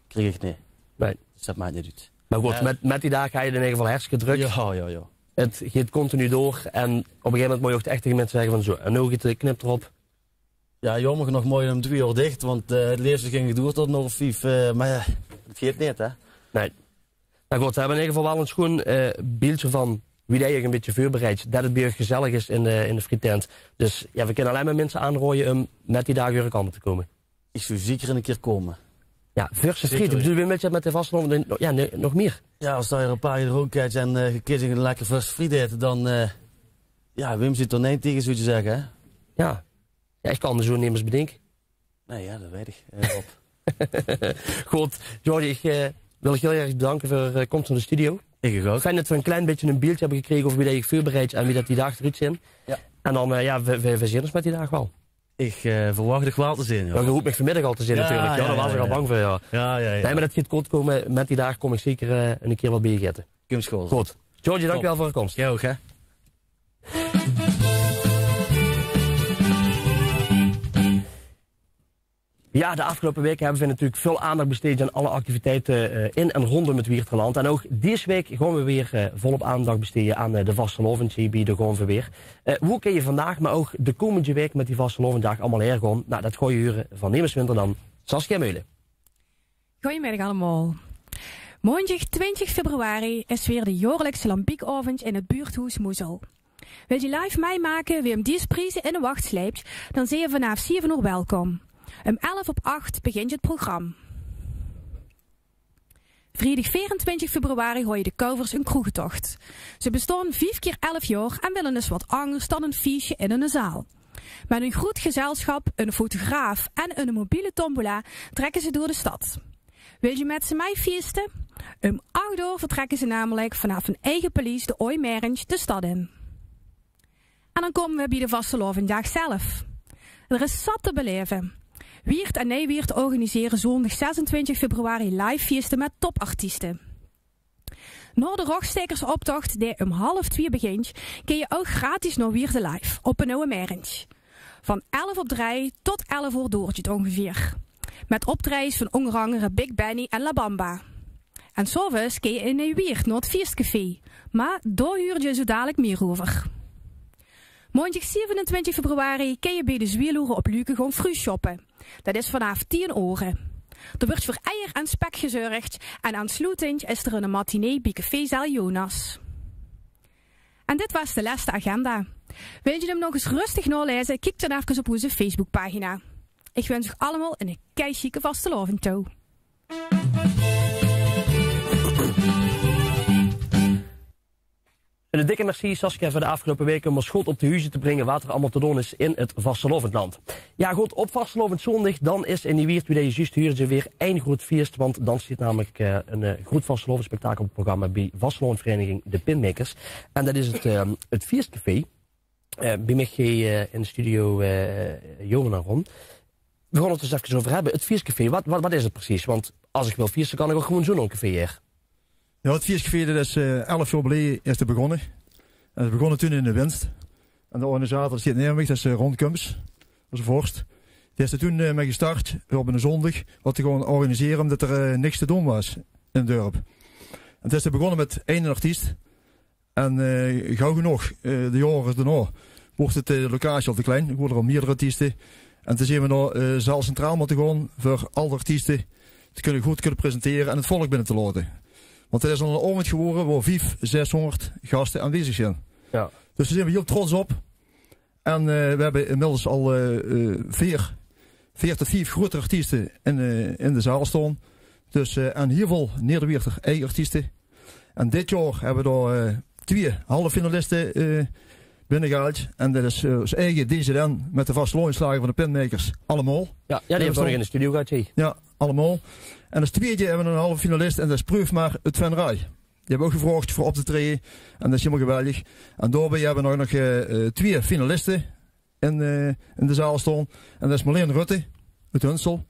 krieg ich neet. Nee. Dus det maak neet oet. Mer good, eh, mit, mit die daag höbtj ge 't in eder geval hartstikke drök. Ja, ja, ja. 't Geit continu door en op ein gegaeve moment mótj ge ouch ech taenge minse zegke van: zo, en noe geit de knip d'rop. Ja, jaomer genóg mótj ge óm drie oor dich, want, eh, 't leefste ging ich door tot ein oor of vief, eh, mer ja, det geit neet, hè? Nee. Nou good, we höbbe in eder geval waal ein sjoeën, eh, beeldje van wie det ge uch ein bietje vuurbereidj, det 't bie uch gezellig is in de, in de friettent. Dus ja, we kinne allein mer minse aanraoje óm mit die daag eur kantj op te kómme. Ich zou zeker ein kieër kómme. Ja, vörste friet. Ich bedoel, wie mit, mit de vastelaovendj, ja, nee, nog mieër. Ja, es ge d'r ein paar gedrónke höbtj en, eh, ge kintj ein lekker vörste friet aete, dan, eh, ja, wae zuut d'r nee taenge, zou ich zegke, hè? Ja. Ja, ich kan d'r zoeë nemes bedinke. Nee, ja, det weit ich. Eh, Rob. Good, Jordi, ich, eh, wil dich hieël erg bedanke veur, eh, de kóms nao de studio. Ich ouch. Fijn det we ein klein bietje ein beeldje höbbe gekrege euver wie det ge uch vuurbereidj en wie det die daag d'roet zuut. Ja. En dan, eh, ja, we, we, we zeen ós mit die daag waal. Ich, eh, verwach dich waal te zeen, ja. Ja, ge haoftj mich vanmiddig al te zeen natuurlik. Ja, dao waas ich al bang veur, ja. Ja, ja, ja. Nee, mer det geit good kómme. Mit die daag kóm ich zeker, eh, ein kieër waal bie uch aete. Kumtj good. Good. Jordi, dankjewel veur de kóms. Top. Dich ouch, hè. Ja, de aafgeloupe waeke höbbe we natuurlik väöl aandach besteedj aan alle activiteite, eh, in en róndóm 't Wieërterland. En ouch dees waek gaon we weer, eh, volop aandach besteeje aan, eh, de vastelaovendj hie bie De Gaon Veer Weer. Eh, wo kint ge vandaag, mer ouch de kómmendje waek mit die vastelaovendjdaag allemaol haer gaon? Nou, det gaotj ge hure van nemes minder dan Saskia Meulen. Gojemiddig allemaol. Maondig twintig februari is weer de jaorlikse lambiekaovendj in 't buurthoes Moezel. Wiltj ge live mitmake wae óm dees prieze in de wach sleiptj, dan zeetj ge vanaaf zeve oor welkom. Óm elf op acht begintj 't program. Vriedig veerentwintig februari haoje de Kauvers ein kroegetoch. Ze bestaon vief kieër elf jaor en wille ins waat angers dan ein fieësje in ein zaal. Mit ein groeët gezelsjap, eine fotograaf en ein mobiele tombola trèkke ze door de stad. Wiltj ge mit ze mitfieëste? Óm ach oor vertrèkke ze namelik vanaaf hun eige paleis, de Ooi Merentj, de stad in. En dan kómme we bie de vastelaovendjdaag zelf. D'r is zat te belaeve. Wieërt en Nijwieërt organisere zoondig zesentwintjig fibberwarie live fieëste mit topartieste. Nao de Rogstaekersoptocht, dae um half twieë begintj, kins se ouch gratis nao Wieërt Alive op Penauwemèrrentj. Van elf op drie tot elf oor doortj 't óngevieër. Mit optraejes van ónger angere Big Benny en La Bamba. En 's aoves kins se in Nijwieërt nao 't Fieëstcafé. Mer dao huuertj geer zoe dalik mieër euver. Maondjig zievenentwintjig fibberwarie kins se bie de Zwieëloere op Luke gaon fruutshoppe. Det is vanaaf tieën oere. D'r wuuertj veur eier en spek gezörgdj en aansloetendj is d'r 'n matinee bie cafézaal Jonas. En dit waas de lèste agenda. Wiltj geer 'm nog ins röstig naolaeze? Kiek dan efkes op oze Facebookpagina. Ich wins uch allemaol 'ne keisjieke vastelaovendj toe. En 'n dikke merci, Saskia, veur de aafgeloupe waeke um ós good op de huuze te bringe waat d'r allemaol te doon is in 't vastelaovendjlandj. Jao, good, op vastelaovendjzóndig, dan is in Nijwieërt, wie det geer zjus huuerdje, weer ein groeët fieëst, want dan steit namelik, eh, 'n, eh, groeët vastelaovendjspektakel op 't programma bie vastelaovendjvereiniging De Pinmakers. En det is 't, eh, 't Fieëstcafé. Eh, bie mich hie, eh, in de studio, eh, Johan en Ron. Veer gaon 't d'r ins efkes euver höbbe. 't Fieëstcafé, waat, waat, waat is 't precies? Want es ich wil fieëste, kan ich ouch gewoeën zoe'n café hie. Jao, 't Fieëstcafé, det is, eh, elf jaor geleje is 't begonne. En 't is begonne toen in de winst. En de organisator steit naeve mich, det is, eh, Ron Kums, ózze vors. Dae is d'r toen, eh, mit gestartj, op 'ne zoondig, wat te gaon organisere, ómdet d'r, eh, niks te doon waas in 't dörp. En 't is d'r begonne mit eine artiest. En, eh, gaw genóg, eh, de jaore daonao, woort 't, eh, de locatie al te klein. Woorte d'r al mieërdere artieste. En toen zeen v'r nao, eh, zaal Centraal mótte gaon veur al die artieste te kinne, good te kinne presentere en 't volk binne te laote. Want 't is al 'nen aovendj gewore wo vief, zeshóngerd gaste aanwezig zeen. Jao. Dus dao zeen v'r hiel trots op. En, eh, v'r höbbe inmiddels al, eh, eh, veer, veer tot vief groeëte artieste in, eh, in de zaal staon. Dus, eh, en hiel väöl Nederwieërter eige artieste. En dit jaor höbbe v'r dao, eh, twieë halve finaliste, eh, binnegehaaldj. En det is, eh, ós eige D Z N mit de vastelaovesjlager van de Pinmakers, Allemaol. Jao, jao, die höbbe v'r nog in de studio gehadj, hè. Jao, Allemaol. En es twieëdje höbbe v'r 'nen halve finalist en det is Preuf mer oet Venray. Die höbbe ouch gevraogdj veur op te traeje. En det is hielemaol geweldig. En daobie höbbe v'r nog, nog, eh, eh, twieë finaliste in, eh, in de zaal staon. En det is Marleen Rutte oet Hunsel.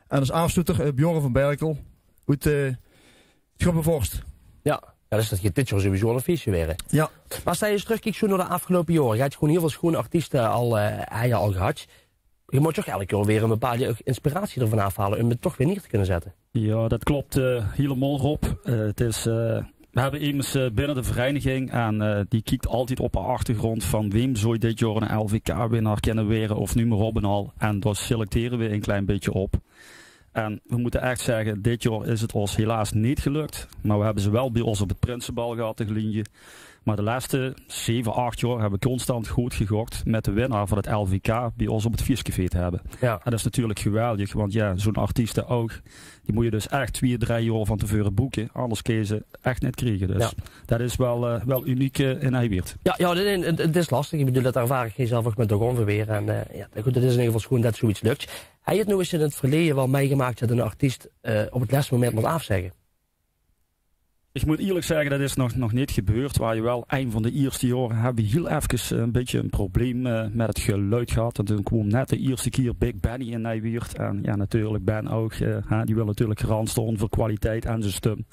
En es aafsloeter, eh, Bjorn van Berkel oet, eh, Sjöppenvorst. Jao, jao, dus det geit dit jaor sowieso al ein fieësje waere. Jao. Mer es se ins trökkieks zoe nao de aafgeloupe jaore, geer höbtj gewoeën hiel väöl sjoeën artieste al, eh, höbtj geer al gehadj. Geer mótj toch eder jaor weer ein bepaalde inspiratie d'rvan aafhaole um 't toch weer neer te kinne zètte. Jao, det klop, eh, hielemaol, Rob. Eh, 't is, eh, veer höbbe emes, eh, binne de vereiniging en, eh, die kiek altied op de achtergróndj van wee zów dit jaor eine L V K-winnaar kinne waere of neum mer op en al. En dao selectere veer ein klein bietje op. En veer mótte ech zègke, dit jaor is 't ós helaas neet gelök. Mer veer höbbe ze waal bie ós op 't prinsebal gehad, de Geliendje. Mer de lèste zeve, ach jaor höbbe veer constant good gegok mit de winnaar van 't L V K bie ós op 't fieëscafé te höbbe. Jao. En det is natuurlik geweldig, want jao, zoe'n artieste ouch, die mótj se dus ech twieë, drie jaor van te veure boeke, angers kins se ze ech neet kriege. Dus det is waal, eh, waal uniek, eh, in Nijwieërt. Jao, jao, 't, 't, 't is lastig. Ich bedoel, det ervaar ich zelf ouch mit de Gonve weer. En, eh, jao, good, 't is in eder geval sjoeën det zoeiets löktj. Höbtj geer noe ins in 't verleje waal mitgemaaktj det 'nen artiest, eh, op 't lèste moment mót aafzègke? Ich mót ierlik zègke, det is nog, nog neet gebeurd. Veer höbbe waal ein van de ierste jaore höbbe veer hiel efkes, eh, ein bietje ein probleem, eh, mit 't geluidj gehad. En toen kwaam net de ierste kier Big Benny in Nijwieërt. En jao, natuurlik Ben ouch, eh, hè, dae wil natuurlik garant staon veur kwaliteit en zien stum.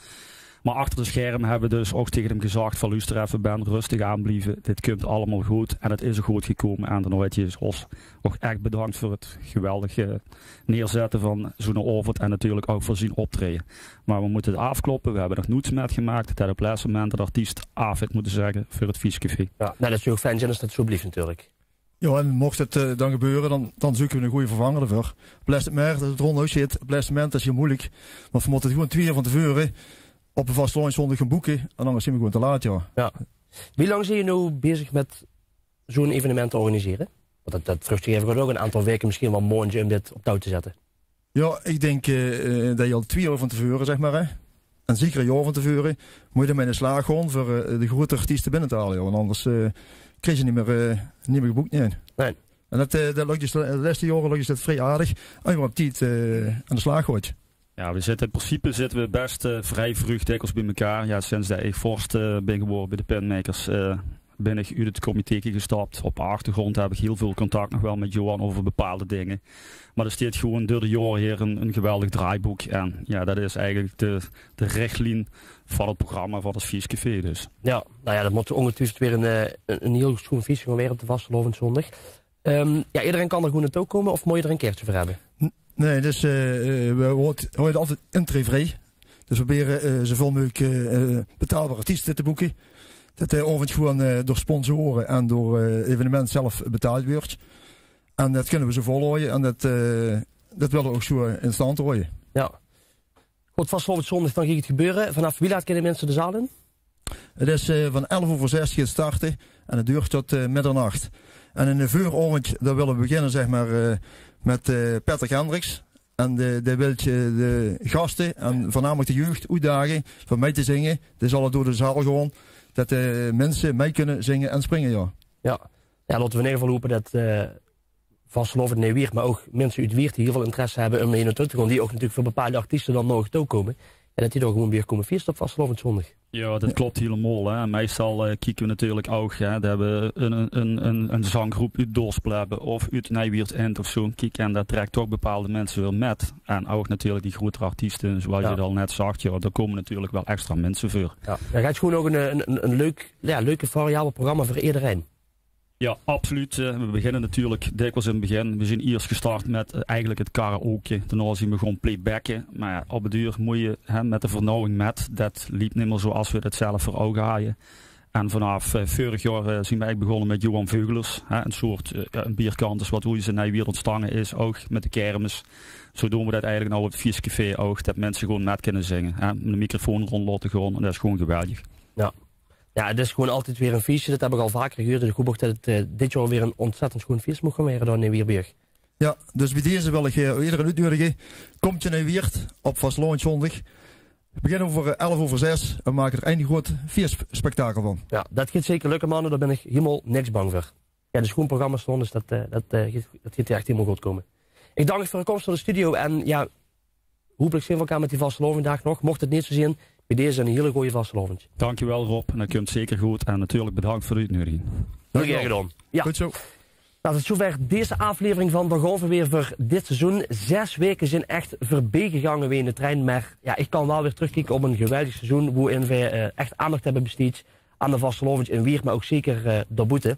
Mer achter de sjerme höbbe veer dus ouch taenge häöm gezag van: "Loester effe, Ben, röstig aanblieve. Dit kumtj allemaol good." En 't is ouch good gekómme. En daonao haet hae ós ouch ech bedanktj veur 't geweldige neerzètte van zoe'n aovendj en natuurlik ouch veur zien optraeje. Mer veer mótte 't aafkloppe, veer höbbe nog noeits mitgemaaktj det op 't lèste moment 'nen artiest aaf haet mótte zègke veur 't fieëscafé. Jao, noe, det zów ouch fijn zeen es det zoe blieftj natuurlik. Jao, en mochtj 't, eh, dan gebeure, dan, dan zeuke veer 'ne gooje vervanger d'rveur. Op 't lèste moment, es 't rond oet zit, op 't lèste moment, det is hiel meujelik. Want veer mótte 't gewoeën twieë jaor van te veure op de vastelaovendjszóndig gaon boeke. En angers zeen veer gewoeën te laat, jao. Jao. Wie lang zeet geer noe bezig mit zoe'n evenement te organisere? Want det, det vruuchtj zich effe ouch ein aantal waeke, mesjien waal maondje, um dit op touw te zètte. Jao, ich dink, eh, eh, det se al twieë jaor van te veure, zègk mer, hè. En zeker ein jaor van te veure, mótj se d'rmit aan de slaag gaon veur, eh, de groeëte artieste binne te haole, jao. Want angers, eh, kriegs se neet mieër, eh, neet mieër geboektj, nae. Nae. En det, eh, det löktj dus de lèste jaore, löktj dus det vrie aardig. Es se mer op tied, eh, aan de slaag gaotj. Jao, veer zitte in principe zitte veer bès, eh, vrie vreug dèkkels bie-ein. Jao, sinds det ich vors, eh, bin gewore bie de Pinmakers, eh, bin ich oet 't comité gestap. Op de achtergróndj höb ich hiel väöl contact nog waal mit Johan euver bepaalde dinger. Mer d'r steit gewoon door de jaore haer ein, ein geweldig draaibook. En jao, det is eigelik de, de richtlien van 't programma van 't Viescafé dus. Jao, noe jao, det mót óngetwiefeld weer ein, eh, ein, ein hiel sjoen fies gaon waere op de vastelaovendjzóndig. Ehm, jao, ederein kan d'r gewoon naotouw kómme of mót d'r ein kaertje veur höbbe? N-, nae, dus, eh, eh, v'r haoje, haoje altied intrae vrie. Dus v'r probere, eh, zoväöl meugelik, eh, betaalbare artieste te boeke. Det de aovendj gewoon, eh, door sponsore en door, eh, 't evenement zelf betaald wuuertj. En det kinne v'r zoe volhaoje en det, eh, det wille v'r ouch zoe in stand haoje. Jao. Good, vastelaovendjzóndig, dan geit 't gebeure. Vanaaf wie laat kinne minse de zaal in? 't Is, eh, van elf euver zès geit 't starte en 't doertj tot, eh, middernach. En in de veuraovendj, dao wille v'r beginne, zeg mer, eh, mit, eh, Patrick Hendricks. En dae, dae wiltj, eh, de gaste en veurnamelik de jeug oetdage veur mei te zinge. Dae zal door de zaal gaon, det de minse mei kinne zinge en springe, jao. Jao. Jao, laote v'r in eder geval hope det, eh, vastelaovendj in Wieërt, mer ouch minse oet Wieërt die hiel väöl interesse höbbe óm hie naotouw te gaon, die ouch natuurlik veur bepaalde artieste dan nog touwkómme. En det die dan gewoon weer kómme fieëste op vastelaovendjzóndig. Jao, det klop hielemaol, hè. Meistal, eh, kieke v'r natuurlik ouch, hè. V'r höbbe ein, ein, ein, ein, ein zanggroep oet Doornspleebe of oet Nij-Wieërt-Ind of zoe. Kiek, en det trèk toch bepaalde minse weer mit. En ouch natuurlik die groetere artieste, zoewie geer 't al net zag, jao, dao kómme natuurlik waal extra minse veur. Jao. D'r geit gewoon ouch ein, ein, ein, ein leuk, jao, leuke variabel programma veur ederein. Jao, absoluut. Eh, v'r beginne natuurlik dèkwiels in 't begin. V'r zeen iers gestart mit, eh, eigelik 't karaoke. Daonao zeen v'r gaon playbacke. Mer jao, op d'n duur mós se, hè, mit de vernauwing mit. Det leep neet mie zoe es v'r det zelf veur ouge hauwe. En vanaaf, eh, veurig jaor, eh, zeen v'r eigelik begós mit Johan Veugelers, hè, ein soort, eh, jao, ein bierkantjes waat oeats in Nij-Wieërt óntstange is, ouch mit de kermis. Zoe doon v'r det eigelik noe op 't Viescafé ouch, det minse gewoon mit kinne zinge, hè, mit de microfoon róndj laote gaon en det is gewoon geweldig. Jao. Jao, 't is gewoon altied weer ein fieëstje. Det höb ich al vaker gehuuerdj. En ich hoop ouch det 't, eh, dit jaor weer ein óntzèttend sjoen fieëst maag gaon waere dao in Wieërt. Jao, dus bie deze wil ich, eh, ederein oetnuedige. Kómtj in Wieërt op vastelaovendjzóndig. V'r beginne euver, eh, elf euver zès en v'r make d'r ein groeat fieësspektakel van. Jao, det geit zeker lökke, manne. Dao bin ich hielemaol niks bang veur. Jao, dus gewoon programma staon, dus det, eh, det, eh, geit, det geit ech hielemaol good kómme. Ich dank uch veur de kóms nao de studio en jao, hopelik zeen v'r elkaar mit die vastelaovendjdaag nog. Moch 't neet zoe zeen, bie deze eine hiele gooje vastelaovendj. Dankjewel, Rob. En det kump zeker good. En natuurlik bedank veur de oetnuediging. Hiel gaer gedaon. Jao. Good zoe. Noe, tot zoever deze aflevering van Dao Gaon V'r Weer veur dit seizoen. Zès waeke zeen ech veurbie gegange wie in de trein. Mer jao, ich kan waal weer trökkieke op ein geweldig seizoen, wo-in v'r, eh, ech aandach höbbe besteedj aan de vastelaovendj in Wieërt, mer ouch zeker, eh, daoboete.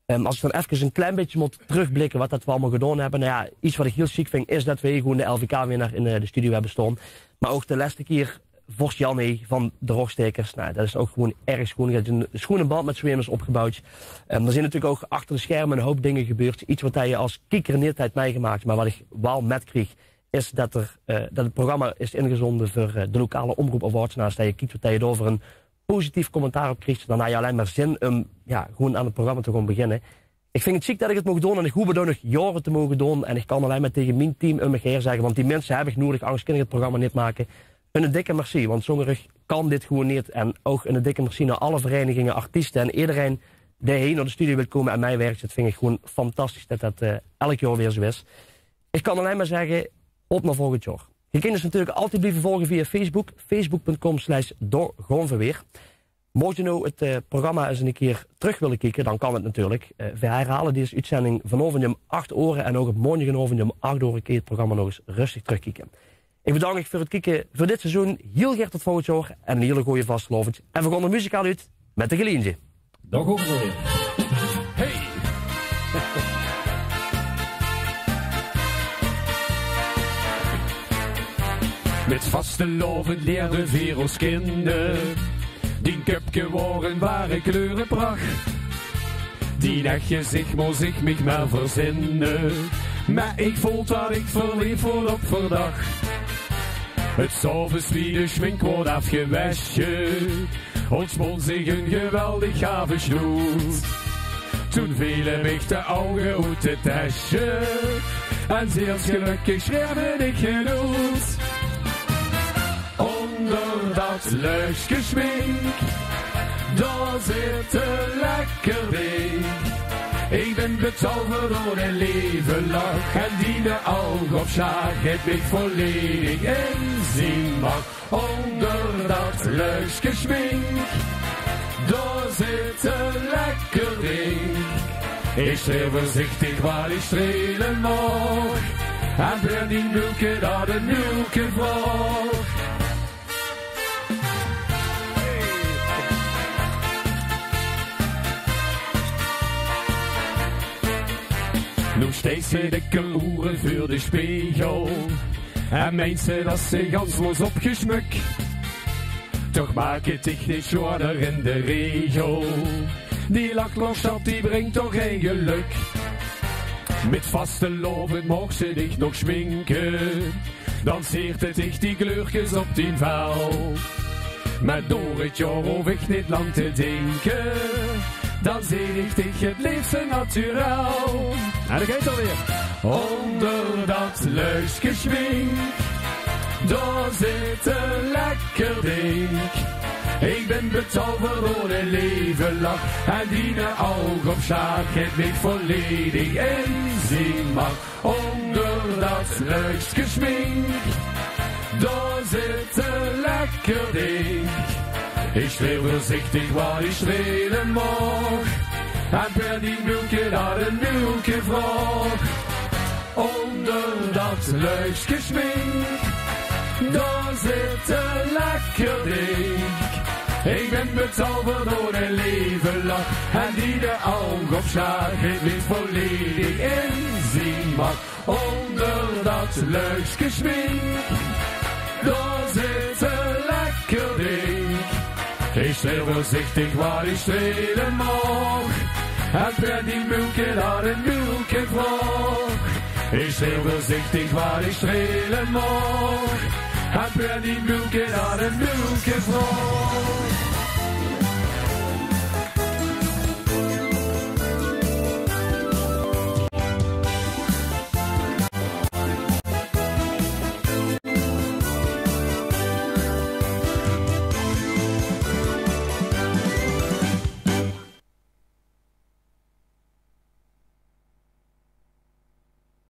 Ehm, es ich dan efkes ein klein bietje mót trökblikke waat det v'r allemaol gedaon höbbe. Noe jao, get waat ich hiel sjiek vinj, is det v'r hie gewoon de L V K-winnaar in, eh, de studio höbbe staon. Mer ouch de lèste kier Vors Jan van de Rogstaekers. Noe, det is ouch gewoon erg sjoen. Haet eine sjoene band mit Zwemus opgebouwdj. Ehm, d'r zeen natuurlik ouch achter de scherme eine houp dinger gebeurd. Get waat se es kieker neet höbs mitgemaak, mer waat ich waal mitkrieg, is det d'r, eh, det 't programma is ingezónde veur, eh, de lokale omroep Awards. Noe, es se kieks waat se dao veur ein positief commentaar op kriegs, dan höbs se allein mer zin óm, jao, gewoon aan 't programma te gaon beginne. Ich vinj 't sjiek det ich 't maag doon en ich hoop 't ouch nog jaore te moge doon. En ich kan allein mer taenge mien team óm mich haer zègke, want die minse höb ich nudig, angers kin ich 't programma neet make. Ein dikke merci, want zónger uch kan dit gewoon neet. En ouch ein dikke merci nao alle vereiniginge, artieste en ederein dae hie nao de studio wilt kómme en mitwirktj. Det vinj ich gewoon fantastisch det det, eh, eder jaor weer zoe is. Ich kan allein mer zègke, op nao volgend jaor. Geer kint ós natuurlik altied blieve volge via Facebook, facebook punt com slash dao gaon v'r weer. Mocht geer noe 't, eh, programma ins ein kier trök wille kieke, dan kan 't natuurlik. Eh, v'r herhaole dees oetzending vanaovendj óm ach ore en ouch op maondjagaovendj óm ach ore kint geer 't programma nog ins röstig trökkieke. Ich bedank uch veur 't kieke veur dit seizoen. Hiel gaer tot volgend jaor en ein hiele gooje vastelaovendj. En v'r gaon d'r muzikaal oet mit de Geliendje. Dao gaon v'r weer. Hey! Mit vastelaovend lierde veer ós kinne. Dien köpke waor ein ware kleureprach. Dien ech gezich mós ich mich mer verzinne. Mer ich vool det ich verleef woort op verdach. 's Aoves wie de schmink woort aafgewesje, óntspónj zich ein geweldig gave snoet. Toen vele mich de ouge oet de tesje en zielsgelökkig sjreef ich genoet. Ónger det löchske schmink, dao zit de lekkerdik. Ich bön betoverd door de leeve lach en diene ouge op sjlaag haet mich volledig in zien mach. Ónger det löchske schmink, Dao zit e lekker dink. Ich sjtreel veurzichtig waat ich sjtrele maag. En per dien bulke dat e nulke vraog. Noe sjteis se dikke oere veur de sjpegel. En meins se dat se gans waors opgesjmuk. Toch maak 't dich neet zwaorder in de regel. Die lach los, dat die bringk toch gein geluk. Mit vastelaovend maags se dich nog sjminke. Dan zeert 't dich die gleurkes op dien vel. Mer door 't jaor hoof ich neet lang te dinke. Dan zeen ich dich 't leefste naturel. En dao geit 'r weer. Ónger dat luikske sjmink, dao zit e lekker dink. Ich bin betooverd door de leve lach. En diene ouge op sjlaag geit mich volledig inzien mach. Ónger dat luikske sjmink, dao zit e lekker dink. Ich sjtreel veurzichtig waat ich sjtrele maag. En per dien bulke dat e nulke vraog. Ónger dat luikske sjmink, dao zit e lekker dink. Ich bin betooverd door de leve lach. En diene ouge op sjlaag geit mich volledig inzien mach. Ónger dat luikske sjmink, dao zit e lekker dink. Ich sjtreel veurzichtig waat ich sjtrele maag. En per dien bulke dat e nulke vraog. Ich sjtreel veurzichtig waat ich sjtrele maag. En per dien bulke dat e nulke vraog.